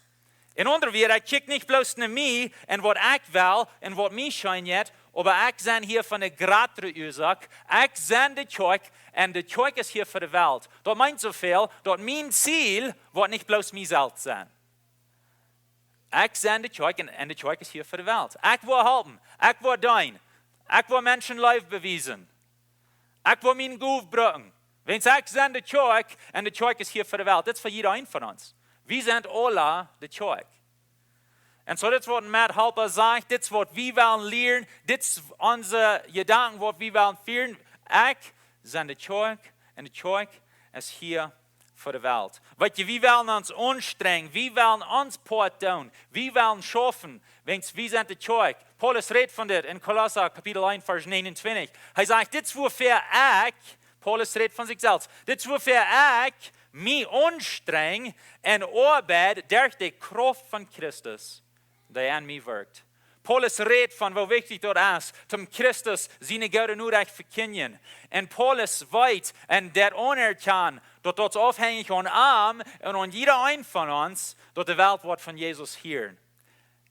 En aundre Wieed, ekj kjikj nich bloos no mie un waut ekj well un waut mie scheen jeit, oba ekj sie hia fa eene jratre Uasoak. Ekj sie de Kjoakj, un de Kjoakj es hia fa de Welt. Daut meent soo väl, daut mien Ziel woat nich bloos mie selfst sennen. Ekj sie de Kjoakj un, un de Kjoakj es hia fa de Welt. Ekj woa halpen, ekj woa deenen, ekj woa Menschen Leew bewiesen. Ekj woa miene Gow brucken. Wiels ekj sie de Kjoakj un de Kjoakj es hia fa de Welt. Dit es fa jieda een von ons. Wie sent aula de Kjoakj. Un soo dit es waut Methalpa sajcht, dit es waut wie wellen lieren, dit es onse Jedanken, waut wie wellen fieren. Ekj sie de Kjoakj un de Kjoakj es hia fa de Welt. Weet jie, wie wellen ons aunstrenjen, wie wellen ons Poat doonen, wie wellen schaufen, wiels wie sent de Kjoakj. Paulus rät von dit en Kolossa Kapitel eent, Varsch negenuntwintich. Hee sajcht: "Dit es wuafäa ekj," Paulus rät von sikj selfst, "dit es wuafäa ekj mie aunstrenj un oabeid derch de Krauft von Christus, dee aun mie wirkjt." Paulus rät von woo wichtich daut es, om Christus siene goode Norecht to vekjindjen. Un Paulus weet un deit aunerkjanen, daut daut es aufhenjich aun am un aun jieda een von ons, daut de Welt woat von Jesus hieren.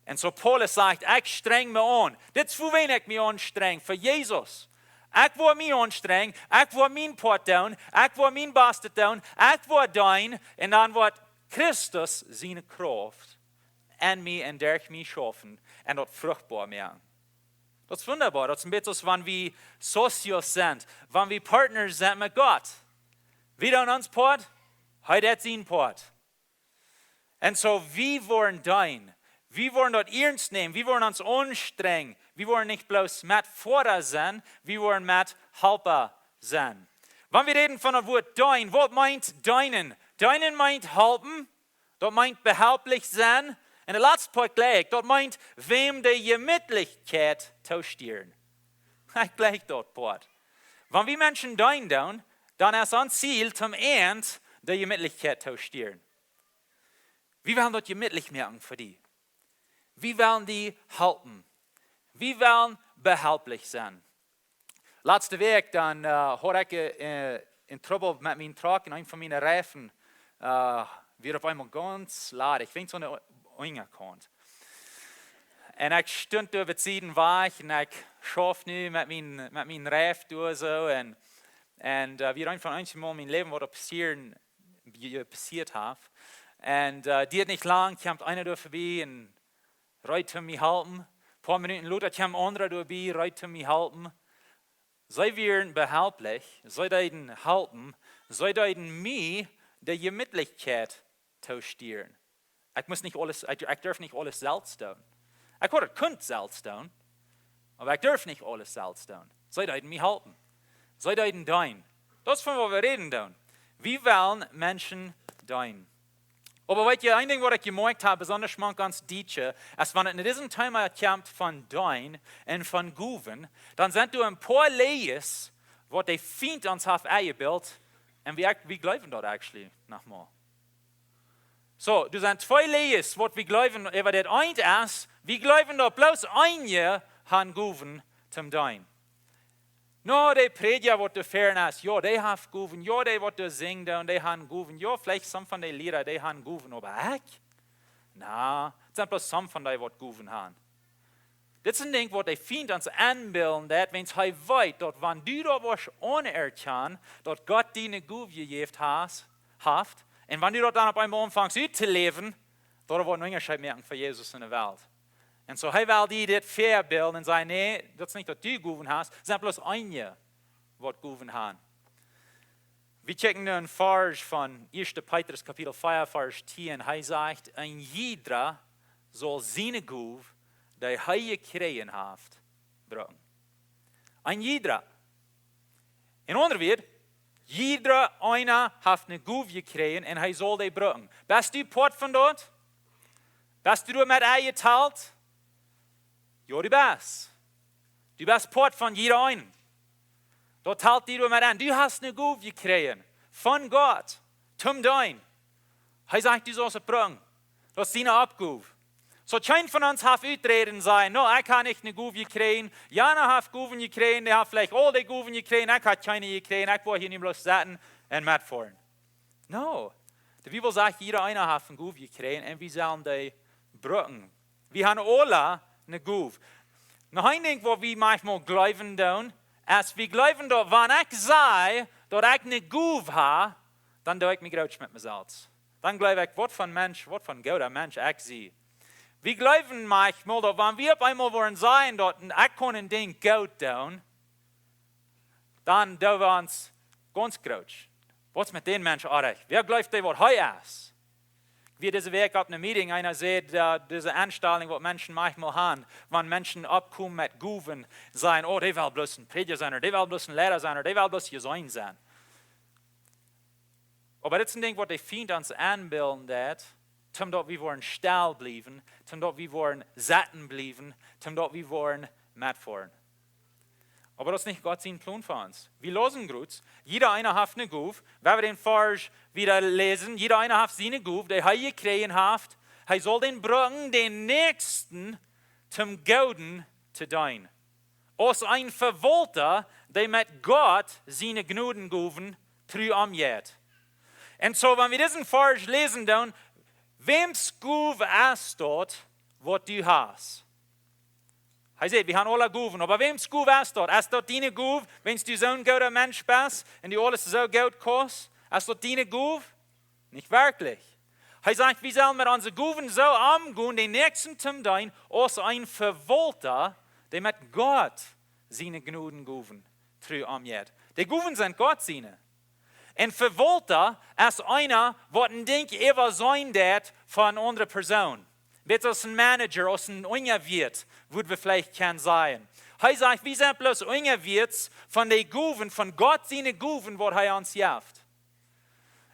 Un soo Paulus sajcht: "Ekj strenj mie aun. Dit es wuawäajen ekj mie aunstrenj, fa Jesus. Ekj woa mie aunstrenjen, ekj woa mien Poat doonen, ekj woa mien Bastet doonen, ekj woa deenen, un dan woat Christus siene Krauft aun mie un derch mie schaufen un daut fruchtboa moaken." Daut es wundaboa. Daut es een bät soo aus wan wie socios sent, wan wie Partners sent met Gott. Wie doonen ons Poat, hee deit sien Poat. Un soo, wie woaren deenen, wie woaren daut iernst nämen, wie woaren ons aunstrenjen, wie woaren nich bloos Metfoara sennen, wie woaren Methalpa sennen. Wan wie räden von daut Wuat deenen, waut meent deenen? Deenen meent halpen, daut meent behelplich sennen. Un de latste Poat jlikj ekj, daut meent wäm de Jemietlichkjeit toostieren. Ekj jlikj daut Poat. Wan wie Menschen deenen doonen, dan es ons Ziel, om an de Jemietlichkjeit toostieren. Wie wellen daut jemietlich moaken fa die. Wie wellen die halpen. Wie wellen behelplich sennen. Latste Wäakj dan, äh, haud ekj, äh, een Trubbel met mienen Truck un een von miene Reifen, äh, wia opp eemol gaunz ladich. Ekj weet, soone Unjakaunt. Un ekj stunt doa bie de Sied un ekj schauf nu met mienen, met mienen Reif doa soo. Un, un, äh, wia een von eenjemol en mien Läwen waut doa passieren, je-, passieet haft. Un, äh, diat nich lang, kjeem eena doa verbie un reed om mie halpen. Poa Minuten lota kjeem een aundra doa bie, reed om mie halpen. See wieren behelplich, see deeden halpen, see deeden mie de Jemietlichkjeit toostieren. Ekj must nich aules, ekj, ekj durf nich aules selfst doonen. Ekj haud daut kunt selfst doonen, oba ekj durf nich aules selfst doonen. See deeden mie halpen. See deeden deenen. Daut es von waut wie räden doonen. Wie wellen Menschen deenen. Oba weet jie, een Dinkj waut ekj jemoakjt hab, besonda mank ons Dietsche, es wan et en dit Thema kjemt von deenen un von gowen, dan sent doa een poa Läajes, waut de Fient ons haft enjebilt, un wie, wie jleewen daut actually noch mau. Soo, doa sent twee Läajes, waut wie jleewen, äwa daut eent es, wie jleewen daut bloos eenje han gowen toom deenen. No, de Prädja waut doa väaren es, jo, dee haft gowen, jo, dee waut doa sinjen doonen, dee han gowen, jo, veleicht some von de Liera, dee han gowen, oba ekj? Na, et sent bloos some von dee waut gowen han. Dit es een Dinkj waut de Fient ons enbillen deit, wiels hee weet daut wan du daut woascht aunerkjanen, daut Gott die eene Gow jejäft has-, haft, un wan du daut dan opp eemol aunfangst uttoläwen, daut woat een Unjascheet moaken fa Jesus en de Welt. Un soo, hee well die dit väabillen un sajen: "Nä, daut es nich daut du gowen hast, sent bloos eenje waut gowen han." Wie kjikjen nu een Varsch von ieeschte Petrus Kapitel vea, Varsch tieen. Hee sajcht: "Een jiedra saul siene Gow, dee hee jekjräajen haft, brucken." Een jiedra. En aundre Wieed, jiedra eena haft eene Gow jekjräajen un hee saul dee brucken. Best du Poat von daut? Best du doamet enjetalt? Jo, du best. Du best Poat von jieda eenen. Daut talt die doamet en. Du hast eene Gow jekjräajen von Gott toom deenen. Hee sajcht, du saust et brucken. Daut es siene Oppgow. Soo, kjeen von ons haft uträden sajen: "No, ekj hab nich eene Gow jekjräajen. Jana haft Gowen jekjräajen, dee haft veleicht aul de Gowen jekjräajen, ekj hab kjeene jekjräajen, ekj woa hia nu bloos sitten un metfoaren." No. De Bibel sajcht, jieda eena haft eene Gow jekjräajen un wie sellen dee brucken. Wie han aula eene Gow. Noch een Dinkj waut wie maunchmol jleewen doonen, es wie jleewen daut wan ekj saj daut ekj eene Gow hab, dan doo ekj mie groot met mie selfst. Dan jleew ekj, waut fa een Mensch, waut fa een gooda Mensch ekj sie. Wie jleewen maunchmol daut wan wie opp eemol woaren sajen daut ekj kaun een Dinkj goot doonen, dan doo wie ons gaunz groot. Waut es met dän Mensch oajch? Wäa jleeft dee waut hee es? Ekj wia dise Wäakj opp eene Meeting, eena säd, äh, dise Enstalunk waut Menschen maunchmol han, wan Menschen oppkomen met Gowen, sajen: "Oh, dee well bloos een Prädja sennen, ooda dee well bloos een Liera sennen, ooda dee well bloos jeseenen sennen." Oba dit es een Dinkj waut de Fient ons enbillen deit, toom daut wie woaren stell bliewen, toom daut wie woaren sitten bliewen, toom daut wie woaren metfoaren. Oba daut es nich Gott sien Plon fa ons. Wie läsen krakjt, jieda eena haft eene Gow. Wan wie dän Varsch wieda läsen, jieda eena haft siene Gow, dee hee jekjräajen haft. Hee saul dän brucken, dän Näakjsten toom Gooden to deenen. Aus een Vewaulta, dee met Gott siene Jnodengowen tru omjeit. Un soo, wan wie disen Varsch läsen, dan, wäms Gow es daut, waut du hast? Hee sajcht, wie haben aule Gowen, oba wäms Gow es daut? Es daut diene Gow, wan du soon gooda Mensch best un du aules soo goot kaust? Es daut diene Gow? Nich werkjlich. Hee sajcht, wie sellen met onse Gowen soo omgonen, dän Näakjsten toom deenen, aus een Vewaulta, dee met Gott siene Jnodengowen tru omjeit. De Gowen sent Gott siene. Een Vewaulta es eena, waut een Dinkj äwaseenen deit fa eene aundre Persoon. Bät aus een Manager, aus een Unjawieet, wudd wie veleicht kjennen sajen. Hee sajcht, wie sent bloos Unjawieets von de Gowen, von Gott siene Gowen, waut hee ons jeft.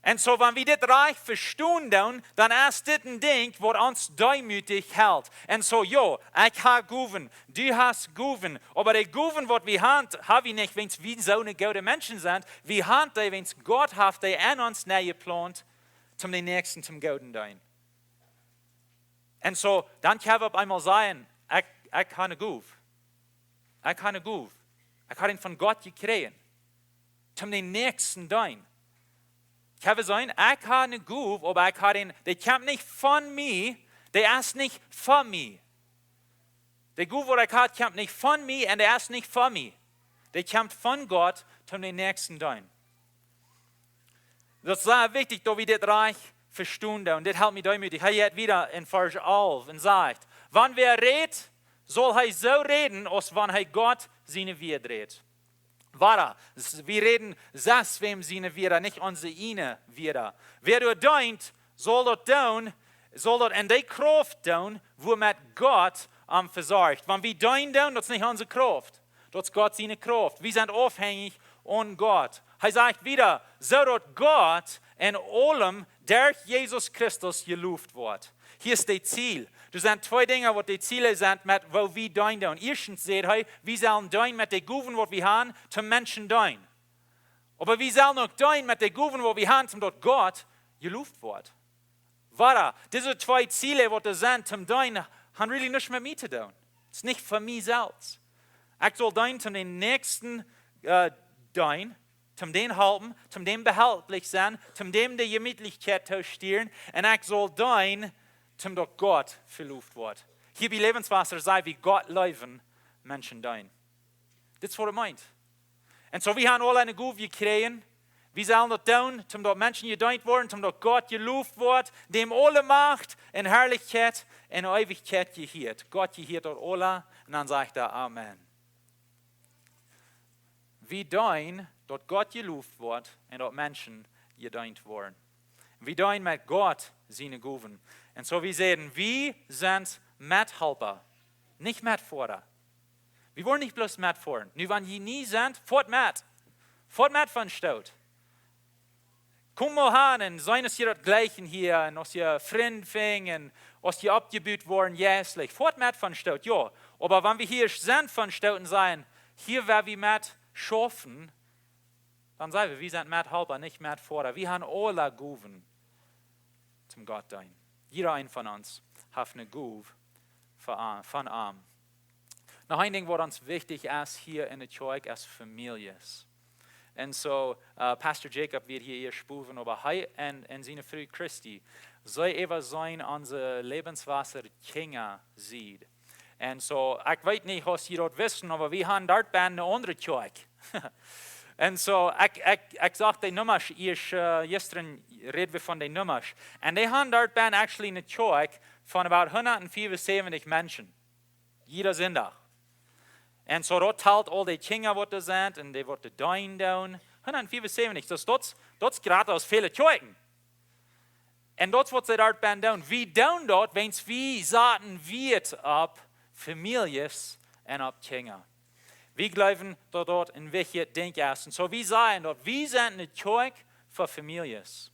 Un soo, wan wie dit rajcht vestonen, dan, dan es dit een Dinkj, waut ons deemootich helt. Un soo, jo, ekj hab Gowen, du hast Gowen, oba de Gowen, waut wie haben, hab wie nich, wan wie soone goode Menschen sent. Wie haben dee, wan Gott haft dee en ons nenjeplaunt, toom dän Näakjsten toom Gooden deenen. Un soo, dan kjenn wie opp eemol sajen, ekj, ekj hab eene Gow. Ekj hab eene Gow. Ekj hab dee von Gott jekjräajen. Toom dän Näakjsten deenen. Kjenn wie sajen, ekj hab eene Gow, oba ekj hab dee, dee kjemt nich von mie, dee es nich von mie. De Gow, waut ekj hab, kjemt nich von mie un dee es nich von mie. Dee kjemt von Gott, toom dän Näakjsten deenen. Daut es sea wichtich, daut wie dit rajcht vestonen. Un dit helt mie deemootich. Hee jeit wieda en Varsch alf un sajcht, wan wäa rät, saul hee soo räden, aus wan hee Gott siene Wieed rät. Wada, s-, wie räden selfst wäm siene Wieed, nich onse ieejne Wieed. Wäa doa deent, saul daut doonen, saul daut en dee Krauft doonen, wuamet Gott am vesorcht. Wan wie deenen doonen, daut es nich onse Krauft. Daut es Gott siene Krauft. Wie sent aufhenjich aun Gott. Hee sajcht wieda, soo daut Gott en aulem derch Jesus Christus jeloft woat. Hia es daut Ziel. Doa sent twee Dinja, waut de Ziele sent, met woo wie deenen doonen. Ieeschtens sajcht hee, wie sellen deenen met de Gowen, waut wie haben, toom Menschen deenen. Oba wie sellen uk deenen met de Gowen, waut wie haben, toom daut Gott jeloft woat. Wada, dise twee Ziele, waut doa sent, toom deenen, haben really nuscht met mie to doonen. Daut es nich fa mie selfst. Ekj saul deenen, toom dän Näakjsten, äh, deenen, toom dän halpen, toom dän behelplich sennen, toom dän de Jemietlichkjeit to stieren, un ekj saul deenen, toom daut Gott jeloft woat. Hia bie Läwenswota saj wie Gott leewen, Menschen deenen. Dit es waut et meent. Un soo, wie haben aule eene Gow jekjräajen. Wie sellen daut doonen, toom daut Menschen jedeent woaren, toom daut Gott jeloft woat, däm aule Macht un Harlichkjeit un Eewichkjeit jehieet. Gott jehieet daut aule, un dan sajcht hee Amen. Wie deenen, daut Gott jeloft woat un daut Menschen jedeent woaren. Wie deenen met Gott siene Gowen. Un soo, wie sajen, wie sent Methalpa, nich Metfoara. Wie woaren nich bloos metfoaren. Nu, wan jie nie sent, foat met. Foat met von Stoot. Komt mol han un seenen, aus jie daut jlikjen hia un aus jie Frind finjen, aus jie oppjebut woaren, jeistlich. Foat met von Stoot, jo. Oba wan wie hia sent von Stoot un sajen, hia woa wie met schaufen, dan saj wie, wie sent Methalpa, nich Metfoara. Wie haben aule Gowen toom Gott deenen. Jieda eena von ons haft eene Gow von, von am. Noch een Dinkj, waut ons wichtich es hia en de Kjoakj, es Famieljes. Un soo, äh, Pastor Jacob wia hia ieescht bowen, oba hee un, un siene Fru Christy, see äwaseenen onse Läwenswota Kjinja Sied. Un soo, ekj weet nich, aus jie daut wisten, oba wie haben doa bie eene aundre Kjoakj. Un soo, ekj, ekj, ekj sach de Nummasch, ieescht, äh, jistren räd wie von de Nummasch. Un dee haben doa bie actually eene Kjoakj von about hundatfiefunsäwentich Menschen. Jieda Sindach. Un soo, daut talt aul de Kjinja, waut doa sent, un dee, waut doa deenen doonen. Hundatfiefunsäwentich, daut, daut, daut es jrata aus väle Kjoakjen. Un daut es waut see doa bie doonen. Wie doonen daut, wiels wie saten Wieet opp Famieljes un opp Kjinja. Wie jleewen, daut daut een wichtjet Dinkj es. Un soo, wie sajen daut, wie sent eene Kjoakj fa Famieljes.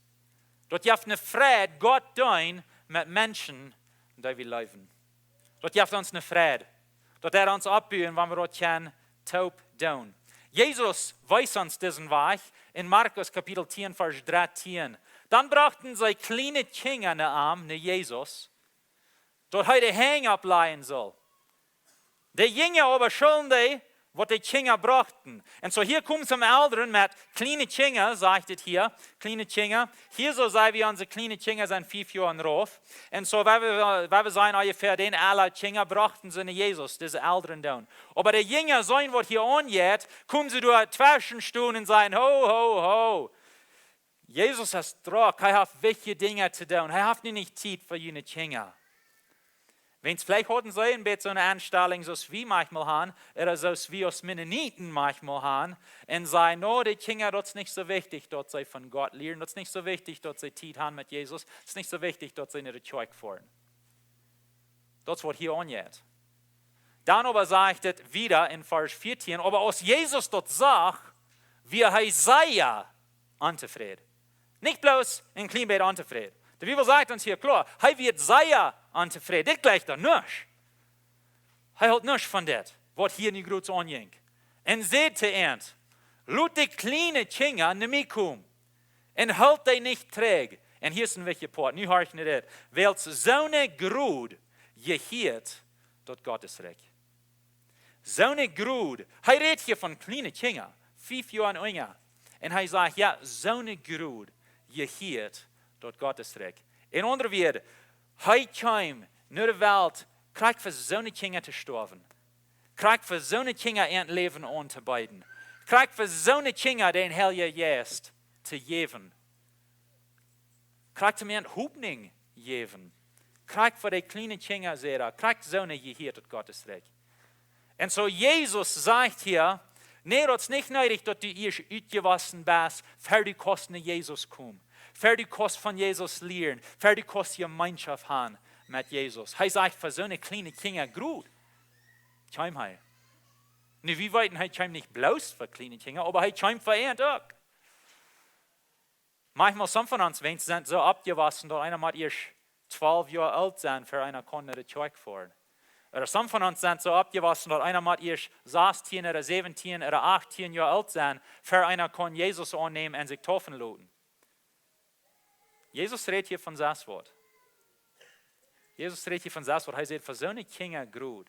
Daut jeft ne Freid, Gott deenen met Menschen, dee wie leewen. Daut jeft ons ne Freid. Daut deit ons oppbuen, wan wie daut kjennen toop doonen. Jesus wees ons disen Wajch en Markus Kapitel tieen, Varsch drettieen. Dan brochten see kjliene Kjinja no am, no Jesus, daut hee de Henj opplajen sull. De Jinja oba schullen dee, waut de Kjinja brochten. Un soo hia kjeemen see Elren met kjliene Kjinja, sajcht et hia, kjliene Kjinja. Hia soo sent wie, onse kjliene Kjinja sent fief Joa un rauf. Un soo, wan wie, wan wie seenen onjefäa dän Ella Kjinja, brochten see no Jesus, dise Elren doonen. Oba de Jinja seenen, waut hia aunjeit, kjeemen see doa tweschen stonen un sajen: "Ho, ho, ho. Jesus es drock, hee haft wichtje Dinja to doonen. Hee haft nu nich Tiet fa june Kjinja." Wiels veleicht hauden see een bät soone Enstalunk, soo aus wie maunchmol haben, ooda soo aus wie aus Mennoniten maunchmol haben, un sajen: "No, de Kjinja, daut es nich soo wichtich, daut see von Gott lieren. Daut es nich soo wichtich, daut see Tiet haben met Jesus. Daut es nich soo wichtich, daut see no de Kjoakj foaren." Daut es, waut hia aunjeit. Dan oba sajcht et wieda en Varsch vieetieen: "Oba aus Jesus daut sach, wia hee sea ontofräd." Nich bloos een kjlien bät ontofräd. De Bibel sajcht ons hia kloa, hee wia sea ontofräd. Dit jleicht doa nuscht. Hee hilt nuscht von dit, waut hia nu groots aunjinkj. Un säd to an: "Lot de kjliene Kjinja no mie komen un hoolt dee nich trigj." Un hia es een wichtja Poat. Nu horcht no dit. "Wiels soone Jrod jehieet daut Gottes Rikj." Soone Jrod. Hee rät hia von kjliene Kjinja, fief Joa un unja. Un hee sajcht: "Jo, soone Jrod jehieet daut Gottes Rikj." En aundre Wieed, hee kjeem no de Welt, krakjt fa soone Kjinja to stoawen. Krakjt fa soone Kjinja äa Läwen auntobeeden. Krakjt fa soone Kjinja dän Heiljen Jeist to jäwen. Krakjt om an Hopninj jäwen. Krakjt fa de kjliene Kjinja, säd hee, krakjt soone jehieet daut Gottes Rikj. Un soo Jesus sajcht hia: "Nä, daut es nich needich, daut du ieescht utjewossen best, ver du kaust no Jesus komen. Ver du kaust von Jesus lieren, ver du kaust Jemeenschoft haben met Jesus." Hee sajcht: "Fa soone kjliene Kjinja Jrod kjeem hee." Nu, wie weeten, hee kjeem nich bloos fa kjliene Kjinja, oba hee kjeem fa an uk. Maunchmol, some von ons Menschen sent soo oppjewossen, daut eena mott ieescht twalf Joa oolt sennen, ver eena kaun no de Kjoakj foaren. Ooda some von ons sent soo oppjewossen, daut eena mott ieescht sastieen ooda säwentieen ooda achtieen Joa oolt sennen, ver eena kaun Jesus aunnämen un sikj deepen loten. Jesus rät hia von sest waut. Jesus rät hia von sest waut. Hee sajcht: "Fa soone Kjinja Jrod,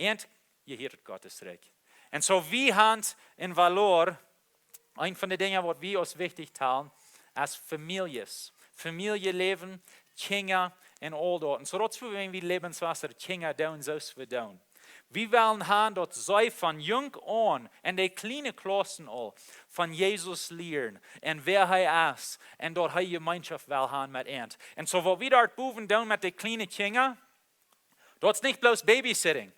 an jehieet daut Gottes Rikj." Un soo, wie haben een Valor, eent von de Dinja, waut wie aus wichtich talen, es Famieljes. Famieljeläwen, Kjinja un aul daut. Un soo daut es, wan wie Läwenswota Kjinja doonen, soo aus wie doonen. Wie wellen haben, daut see von jung aun en de kjliene Klaussen aul von Jesus lieren un wäa hee es un daut hee Jemeenschoft well haben met an. Un soo waut wie doa bowen doonen met de kjliene Kjinja, daut es nich bloos Babysitting.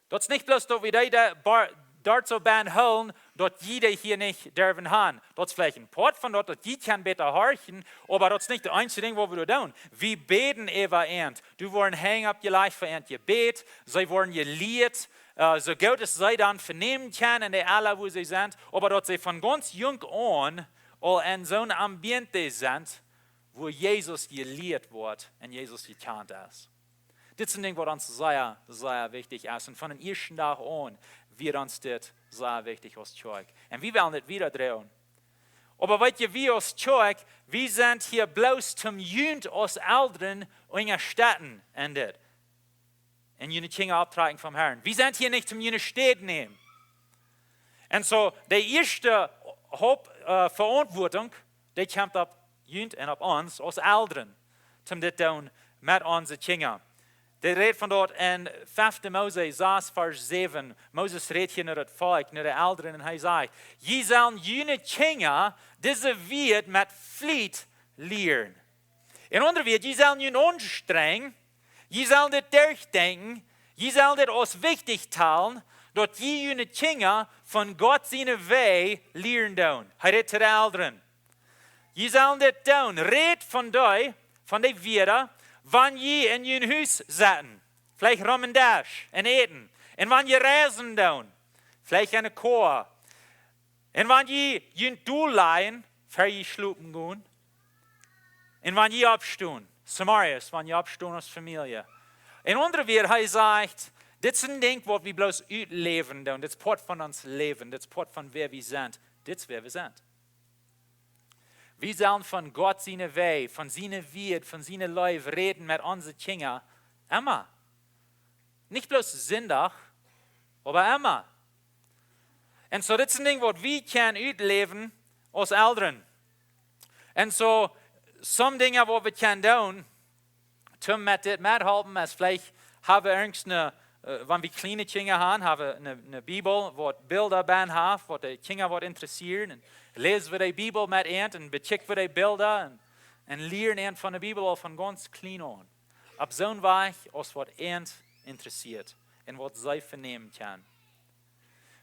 Daut es nich bloos daut wie dee doa bar-, doa soo bie hoolen, daut jie dee hia nich derwen haben. Daut es veleicht een Poat von daut, daut jie kjennen bäta horchen, oba daut es nich daut eensje Dinkj, waut wie doa doonen. Wie bäden äwa an. Doa woaren Henj oppjelajcht, fa an jebät. See woaren jelieet, äh, soo goot aus see dan venämen kjennen, en de Ella, wua see sent. Oba daut see von gaunz jung aun aul en soon Ambiente sent, wua Jesus jelieet woat un Jesus jekjant es. Dit es een Dinkj, waut ons sea, sea wichtich es. Un von dän ieeschten Dach aun wia ons dit sea wichtich aus Kjoakj. Un wie wellen dit wieda droagen. Oba weet jie, wie aus Kjoakj, wie sent hia bloos toom junt aus Elren unjastetten en dit. Un june Kjinja opptrakjen vom Herrn. Wie sent hia nich toom june Städ nämen. Un soo, de ieeschte Haupt, äh, Veauntwuatunk, dee kjemt opp junt un opp ons aus Elren, toom dit doonen met onse Kjinja. Dee rät von daut en fefte Mose sas, Varsch säwen. Moses rät hia no daut Volkj, no de Elren, un hee sajcht: "Jie sellen june Kjinja dise Wieed met Fliet lieren." En aundre Wieed, jie sellen junt aunstrenjen, jie sellen dit derchdenkjen, jie sellen dit aus wichtich talen, daut jie june Kjinja von Gott siene Wäaj lieren doonen. Hee rät to de Elren. Jie sellen dit doonen. Rät von dee, von dee Wieed, wan jie en jun Hus setten, veleicht rom dän Desch un äten. Un wan jie reisen doonen, veleicht en de Koa. Un wan jie junt dol lajen, ver jie schlopen gonen. Un wan jie oppstonen, Samarius, wan jie oppstonen aus Famielje. En aundre Wieed, hee sajcht, dit es een Dinkj waut wie bloos utläwen doonen, dit es Poat von ons Läwen, dit es Poat von wäa wie sent, dit es wäa wie sent. Wie sellen von Gott siene Wäaj, von siene Wieed, von siene Leew räden met onse Kjinja, emma. Nich bloos Sindach, oba emma. Un soo, dit es een Dinkj waut wie kjennen utläwen aus Elren. Un soo, some Dinja waut wie kjennen doonen, toom met dit methalpen, es veleicht hab wie irjent eene, äh, wan wie kjliene Kjinja han, hab wie eene, eene Bibel, waut Bilda bennen haft, waut de Kjinja waut interessieren. Un läs wie de Bibel met an un bekjikj wie de Bilda un, un lieren an von de Bibel aul von gaunz kjlien aun. Opp soon Wajch aus waut an interessieet un waut see venämen kjennen.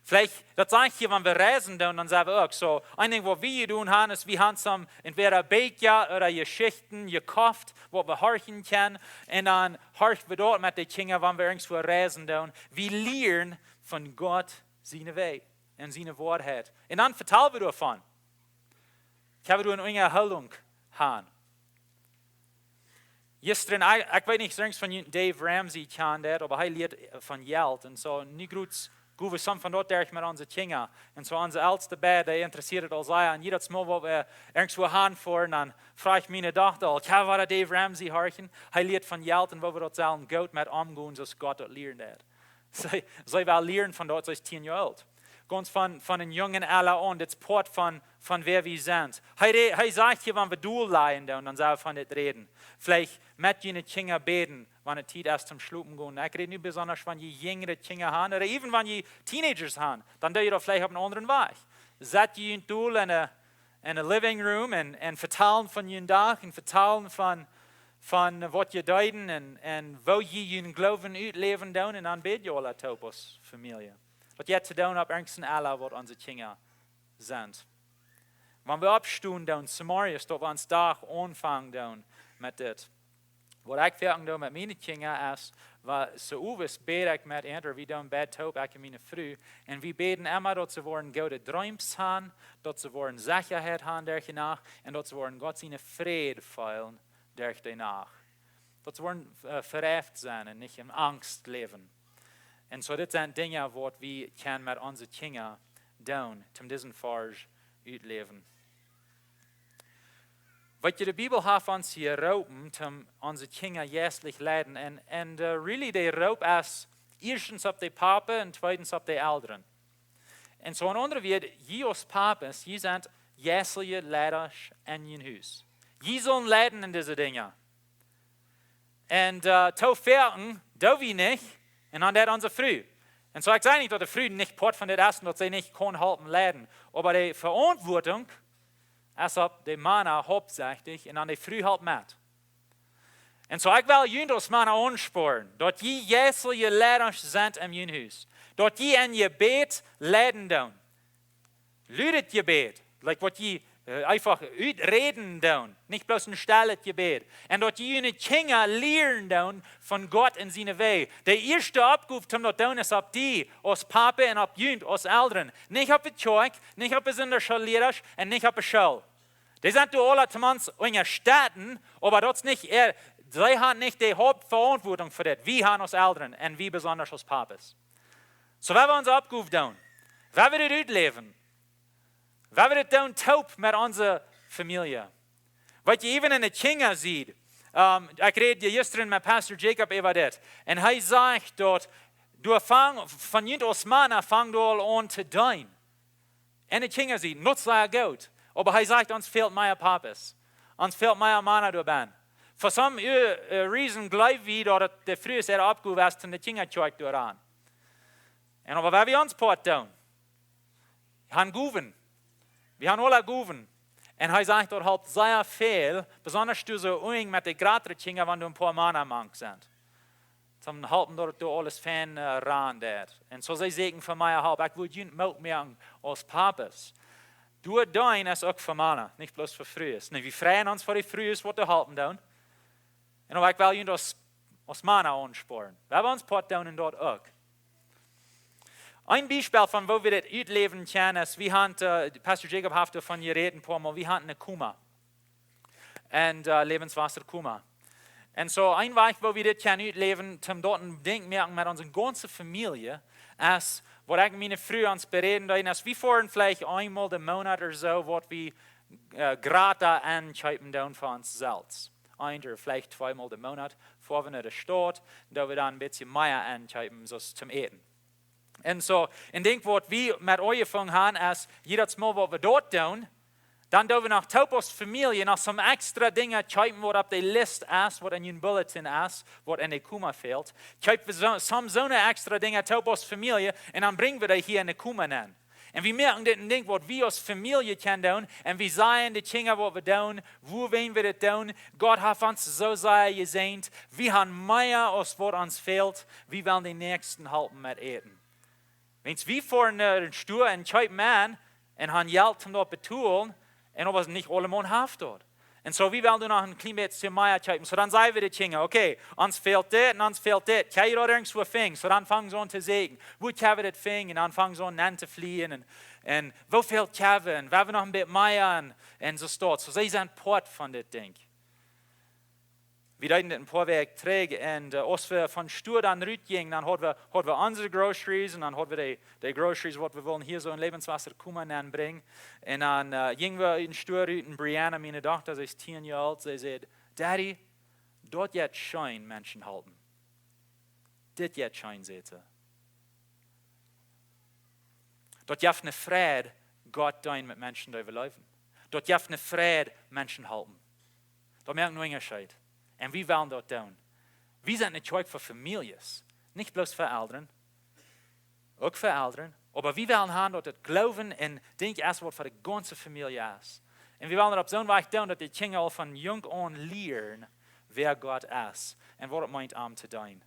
Veleicht, daut saj ekj hia, wan wie reisen doonen, dan sent wie uk soo. Een Dinkj waut wie jedonen han, es, wie han some, entwäda Bieekja ooda Jeschichten jekoft, waut wie horchen kjennen, un dan horch wie doa met de Kjinja, wan wie irjentwua reisen doonen. Wie lieren von Gott siene Wäaj un siene Woarheit. Un dan vetal wie doavon. Ekj hab doa eene Unjahoolinj han. Jistren, ekj, ekj weet nich, soo irjent von junt Dave Ramsey kjant daut, oba hee lieet von Jelt. Un soo, nu jrod go wie some von daut derch met onse Kjinja. Un soo onse elste beid, dee interessieet daut aul sea. Un jiedet Mol waut wie irjentwua han foaren, dan fruach miene Dochta aul, ekj well Dave Ramsey horchen. Hee lieet von Jelt un woo wie daut sellen goot met omgonen, soo aus Gott daut lieren deed. See, see well lieren von daut, see es tieen Joa oolt. Gaunz von, von een jungen Ella aun, dit es Poat von, von wäa wie sent. Hee re-, hee sajcht hia, wan wie dol lajen doonen, dan sell wie von dit räden. Veleicht met june Kjinja bäden, wan et Tiet es toom schlopen gonen. Ekj räd nu besonda, wan jie jinjre Kjinja han, ooda even wan jie Teenagers han, dan doo jie daut veleicht opp eenen aundren Wajch. Sat jie junt dol en de, en de living room un, un vetalen von jun Dach un vetalen von, von waut jie deeden un, un woo jie jun Gloowen utläwen doonen un dan bäd jie aula toop aus Famielje. Daut jeit to doonen opp irjent een Ella waut onse Kjinja sent. Wan wie oppstonen doonen, Samarius, daut wie ons Dach aunfangen doonen met dit. Waut ekj foaken doo met miene Kjinja es, wan see oppstonen, bäd ekj met an, ooda wie doonen beid toop, ekj un miene Fru. Un wie bäden emma, daut see woaren goode Dreems han, daut see woaren Sechaheit han derch de Nacht, un daut see woaren Gott siene Fräd feelen derch de Nacht. Daut see woaren, äh, vereeft sennen un nich en Angst läwen. Un soo, dit sent Dinja waut wie kjennen met onse Kjinja doonen, toom disen Varsch utläwen. Waut de Bibel haft ons hia jeroopen, toom onse Kjinja jeistlich leiden. Un, un, äh, really, de Roop es ieeschtens opp de Papasch un tweedens opp de Elren. Un soo en aundre Wieed, jie aus Papasch, jie sent jeistelje Leidasch en jun Hus. Jie sellen leiden en dise Dinja. Un, äh, too foaken doo wie nich, un dan deit onse Fru. Un soo, ekj saj nich, daut de Fru nich Poat von dit es un daut see nich kaun halpen leiden. Oba de Veauntwuatunk es opp de Mana hauptsächlich un dan de Fru halpt met. Un soo, ekj well junt aus Mana aunsporen, daut jie jeistelje Leidasch sent en jun Hus. Daut jie en Jebäd leiden doonen. Ludet Jebäd, like waut jie, äh, eefach uträden doonen, nich bloos een stillet Jebäd. Un daut jie june Kjinja lieren doonen von Gott un siene Wäaj. De ieeschte Oppgow toom daut doonen es opp die, aus Papa un opp junt, aus Elren. Nich opp de Kjoakj, nich opp de Sindachschoollierasch un nich opp de School. Dee sent doa aula toom ons unjastetten, oba daut es nich äa, see han nich de Hauptveauntwuatunk fa dit. Wie han aus Elren un wie besonda aus Papasch. Soo, wan wie onse Oppgow doonen, wan wie dit utläwen, wan wie dit doonen toop met onse Famielje. Weet jie, even en de Kjinjasied, ähm, ekj räd jistren met Pastor Jacob äwa dit. Un hee sajcht daut, du fang, von junt aus Mana fang du aul aun to deenen. En de Kjinjasied, daut es sea goot. Oba hee sajcht, ons fält mea Papasch. Ons fält mea Mana doabie. For some, äh, äh, reason jleew wie daut et de Frues äare Oppgow es, toom de Kjinja Kjoakj doaraun. Un oba wan wie ons Poat doonen, wie han Gowen. Wie han aula Gowen. Un hee sajcht, daut halpt sea väl, besonda doa soo unjinj met de jratre Kjinja, wan doa een poa Mana mank sent. Toom halpen daut doa aules fein, äh, raun deit. Un soo see säkjen fa mea Help. Ekj wudd junt Moot moaken aus Papasch. Doa deenen es uk fa Mana, nich bloos fa Frues. Nä, wie freien ons fa de Frues waut doa halpen doonen. Un oba ekj well junt aus, aus Mana aunsporen. Wan wie ons Poat doonen daut uk. Een Biespel von woo wie dit utläwen kjennen es, wie han, äh, Pastor Jacob haft doavon jerät een poa Mol, wie han eene Koma. un äh, Lebenswasserkoma. Un soo een Wajch, woo wie dit kjennen utläwen, om daut een Dinkj moaken met onse gaunze Famielje, es, waut ekj un miene Fru ons beräden deeden, es, wie foaren veleicht eemol de Moonat ooda soo, waut wie äh, grata enkjeepen doonen fa ons selfst. Een ooda veleicht tweemol de Moonat, foaren wie no de Staut, doa wie dan een bät mea enkjeepen, soo aus toom Äten. Un soo, een Dinkj, waut wie met aunjefongen haben, es, jiedet Mol, waut wie daut doonen, dan doo wie noch toop aus Famielje noch soon extra Dinja kjeepen, waut opp de List es, waut en jun Bulletin es, waut en de Koma fält. Kjeepen wie soo, soon, soone extra Dinja toop aus Famielje un dan brinjen wie dee hia en de Koma aun. Un wie moaken dit een Dinkj, waut wie aus Famielje kjennen doonen. Un wie sajen de Kjinja, waut wie doonen, wuarom wie dit doonen. Gott haft ons soo sea jesäajent. Wie haben mea aus waut ons fält. Wie wellen de Näakjsten halpen met Äten. Wiels wie foaren no dän Stua un kjeepen aun un haben Jelt om daut to betolen, un oba nich aulemaun haft daut. Un soo, wie wellen doa noch een kjlien bät mea kjeepen. Soo, dan sajen wie de Kjinja, okay, ons fält dit un ons fält dit. Kjenn jie daut irjentwua finjen? Soo, dan fangen see aun to sieekjen. Wua kjenn wie dit finjen? Un dan fangen see aun, aun to flieen un, un woo väl kjenn wie? Un wie haben noch een bät mea un, un soo staut. Soo, see sent Poat von dit Dinkj. Wie deeden dit een poa Wäakj trigj un äh, aus wie vom Stua dan rutjinjen, dan hauden wie, hauden wie onse Groceries un dan hauden wie de, de Groceries, waut wie wullen hia soo en Lebenswasserkoma aunbrinjen. Un dan äh, jinj wie ut dän Stua rut un Brianna, miene Dochta, see es tieen Joa oolt, see säd: "Daddy, daut jeit scheen, Menschen halpen. Dit jeit scheen", säd see. Daut jeft eene Freid, Gott deenen met Menschen, dee wie leewen. Daut jeft eene Freid, Menschen halpen. Daut moakt een Unjascheet. Un wie wellen daut doonen. Wie sent eene Kjoakj fa Famieljes. Nich bloos fa Elren. Uk fa Elren. Oba wie wellen haben, daut daut Gloowen un Dinkj es, waut fa de gaunze Famielje es. Un wie wellen daut opp soon Wajch doonen, daut de Kjinja aul von junk aun lieren, wäa Gott es un waut et meent, am to deenen.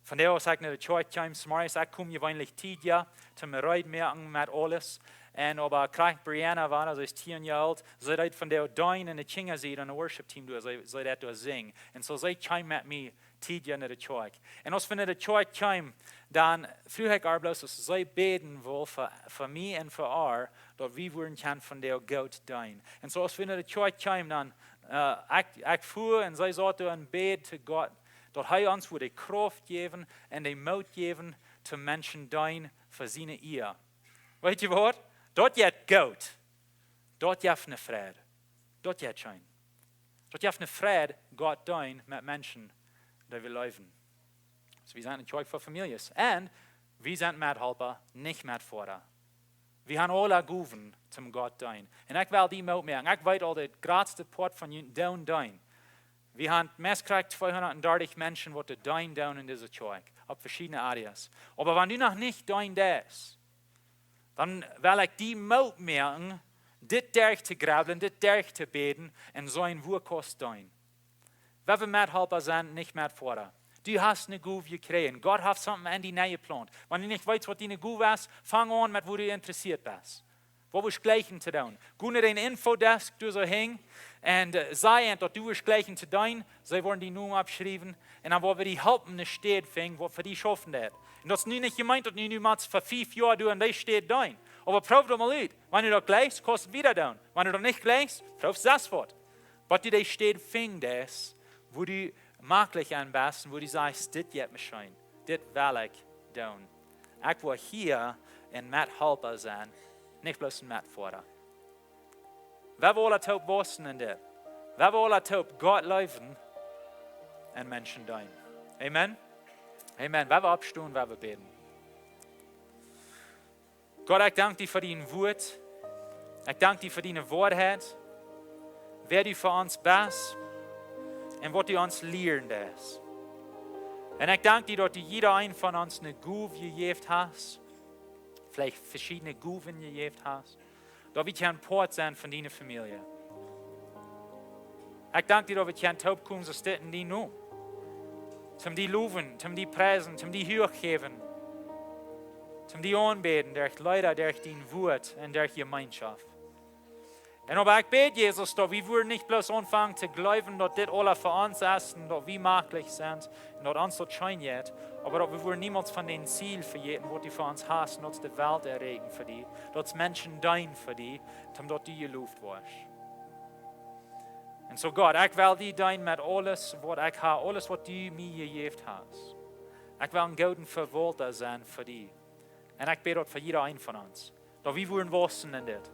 Vondoag, aus ekj no de Kjoakj kjeem, zemorjes, ekj kom jeweenlich tiedja, toom mie reed moaken met aules. Un oba krakjt Brianna wia, see es tieen Joa oolt, see deed vondoag deenen un de Kjinja sent en daut Worship Team doa, see, see deed doa sinjen. Un soo see kjeem met mie tiedja no de Kjoakj. Un aus wie no de Kjoakj kjeemen, dan fruach ekj ar bloos, aus see bäden wull fa, fa mie un fa ar, daut wie wudden kjennen vondoag goot deenen. Un soo aus wie no de Kjoakj kjeemen, dan äh, ekj, ekj fua un see saut doa un bäd to Gott, daut hee ons wudd de Krauft jäwen un de Moot jäwen, toom Menschen deenen fa siene Ea. Weet jie waut? Daut jeit goot. Daut jeft eene Freid. Daut jeit scheen. Daut jeft eene Freid, Gott deenen met Menschen, dee wie leewen. Soo, wie sent eene Kjoakj fa Famieljes. Un wie sent Methalpa, nich Metfoda. Wie haben aule Gowen toom Gott deenen. Un ekj well die Moot moaken. Ekj weet aul, de jratste Poat von junt doonen deenen. Wie haben meist krakjt tweehundatdartich Menschen, waut doa deenen doonen en dise Kjoakj, opp veschiedne Areas. Oba wan du noch nich deenen deist, dan well ekj die Moot moaken, dit derch to grublen, dit derch to bäden un seenen, wua kaust deenen. Wie wellen Methalpa sennen, nich Metfoda. Du hast eene Gow jekjräajen. Gott haft something en die nenjeplaunt. Wan du nich weetst, waut diene Gow es, fang aun met, wua du interessieet best. Waut wurscht jleichen to doonen? Go no dän Infodesk, doa soo hinjen, un äh, saj an, daut du wurscht jleichen to deenen. See woaren dienen Nomen oppschriewen. Un dan woa wie die halpen, eene Städ finjen, waut fa die schaufen deit. Un daut es nu nich jemeent, daut nu, nu motst fa fief Joa doa en dee Städ deenen. Oba proow daut mol ut. Wan du daut jleichst, kaust du wieda doonen. Wan du daut nich jleichst, proow selfst waut. Waut du dee Städ finjen deist, wua du maklich aun best un wua du sajchst: "Dit jeit mie scheen. Dit well ekj doonen. Ekj well hia een Methalpa sennen, nich bloos een Metfoda." Wie wellen aula toop wausen en dit. Wie wellen aula toop Gott leewen un Menschen deenen. Amen. Amen. Wie wellen oppstonen, wie wellen bäden. Gott, ekj dank die fa dien Wuat. Ekj dank die fa diene Woarheit. Wäa du fa ons best un waut du ons lieren deist. Un ekj dank die, daut du jieda een von ons eene Gow jejäft hast. Veleicht veschiedne Gowen jejäft hast. Daut wie kjennen Poat sennen von diene Famielje. Ekj dank die, daut wie kjennen toopkomen, soo aus dit, en dienen Nomen. Toom die lowen, toom die priesen, toom die huach jäwen. Toom die aunbäden, derch Leeda, derch dien Wuat un derch Jemeenschoft. Un oba ekj bäd, Jesus, daut wie wudden nich bloos aunfangen to jleewen, daut dit aula fa ons es un daut wie maklich sent un daut ons daut scheen jeit, oba daut wie wudden niemols von daut Ziel vejäten, waut du fa ons hast, un daut es de Welt erreichen fa die, daut es Menschen deenen fa die, toom daut du jeloft woascht. Un soo Gott, ekj well die deenen met aules waut ekj hab, aules waut du mie jejäft hast. Ekj well een gooda Vewaulta sennen fa die. Un ekj bäd daut fa jieda een von ons. Daut wie wudden wausen en dit.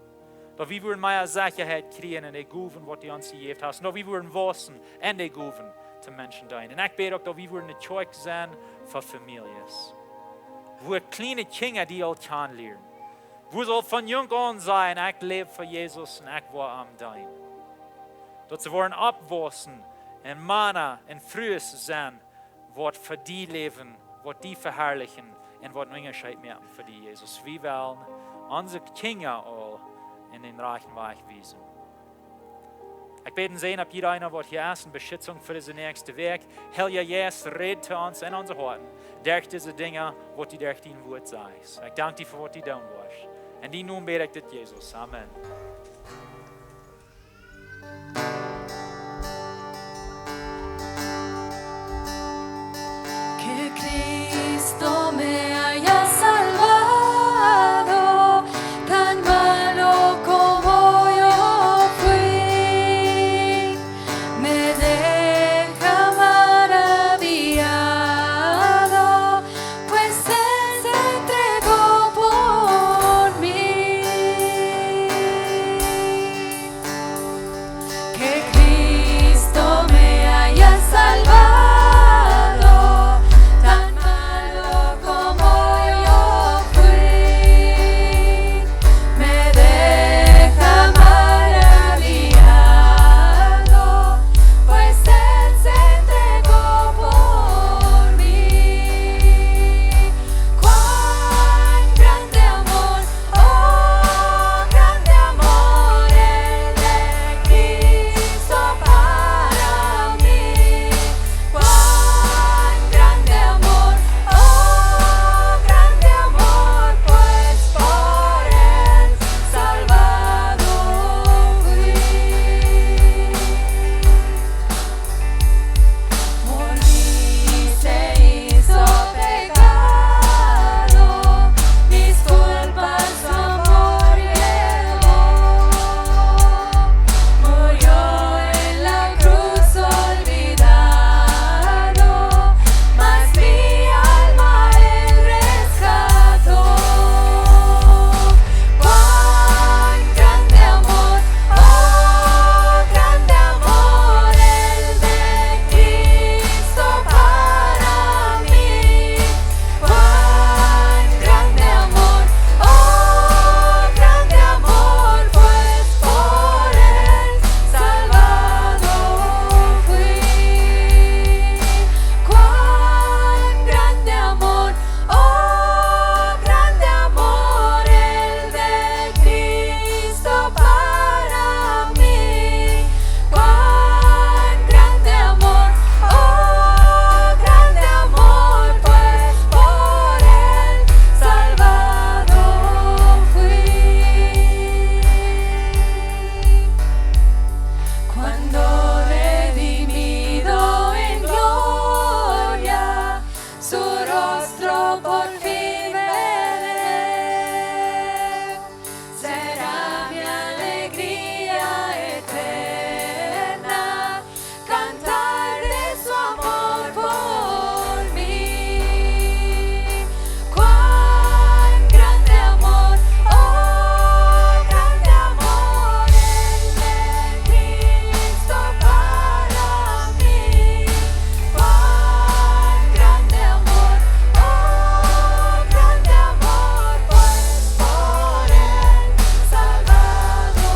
Daut wie wudden mea Sechaheit kjrieen en de Gowen waut du ons jejäft hast. Un daut wie wudden wausen en de Gowen to Menschen deenen. Un ekj bäd uk daut wie wudden ne Kjoakj sennen fa Famieljes. Wua kjliene Kjinja die aul kjanen lieren. Wua see aul von junk aun sajen, ekj läw fa Jesus un ekj well am deenen. Daut see woaren oppwausen un Mana un Frues sennen, waut fa die läwen, waut die veharlichen un waut een Unjascheet moaken fa die, Jesus. Wie wellen onse Kjinja aul en dän rajchten Wajch wiesen. Ekj bäd een Säajen opp jieda eena waut hia es, ne Beschutzunk fa dise näakjste Wäakj. Heilja Jeist, räd to ons en onse Hoaten derch dise Dinja waut du derch dien Wuat sajchst. Ekj dank die fa waut du doonen woascht. En dienen Nomen bäd ekj dit, Jesus. Amen. Que Cristo me haya salvado, tan malo como yo fui, me deja maravillado, pues Él se entregó por mí. Que Cristo me haya salvado, tan malo como yo fui, me deja maravillado, pues Él se entregó por mí. Cuán grande amor, oh, grande amor el de Cristo para mí. Cuán grande amor, oh, grande amor, pues por Él salvado fui. Por mí se hizo pecado, mis culpas su amor llevó. Murió en la cruz olvidado, mas mi alma Él rescató. Cuán grande amor, oh, grande amor el de Cristo para mí. Cuán grande amor, oh, grande amor, pues por Él salvado fui. Cuán grande amor, oh, grande amor el de Cristo para mí. Cuán grande amor, oh, grande amor, pues por Él salvado fui. Cuando redimido en gloria, su rostro por fin veré. Será mi alegría eterna cantar de su amor por mí. Cuán grande amor, oh, grande amor el de Cristo para mí. Cuán grande amor, oh, grande amor, pues por Él salvado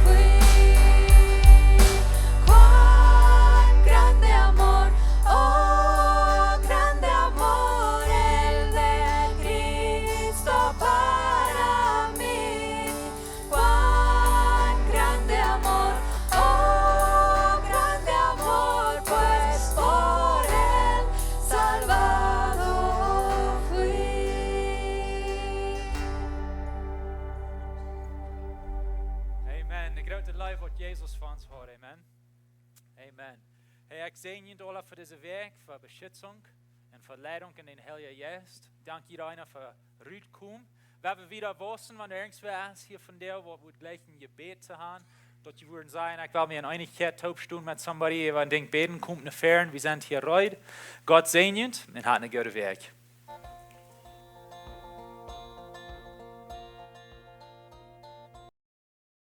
fui. Cuán grande amor, oh, grande amor el de Cristo para mí. Cuán grande amor, oh, grande amor, pues por Él salvado fui. Amen. De groote leew waut Jesus fa ons haud. Amen. Amen. Hey, ekj säajen junt aula fa dise Wäakj, fa Beschutzunk un fa Leidunk en dän Heiljen Jeist. Dank jieda eena fa rutkomen. Wie woaren wieda wausen, wan irjentwäa es hia vondoag waut wudd jleichen een Jebäd to haben. Daut jie wudden sajen: Ekj well mie en Eenichkjeit toop stonen met somebody äwa een Dinkj bäden, komt no väaren, wie sent hia reed. Gott säajen junt un hat eene goode Wäakj.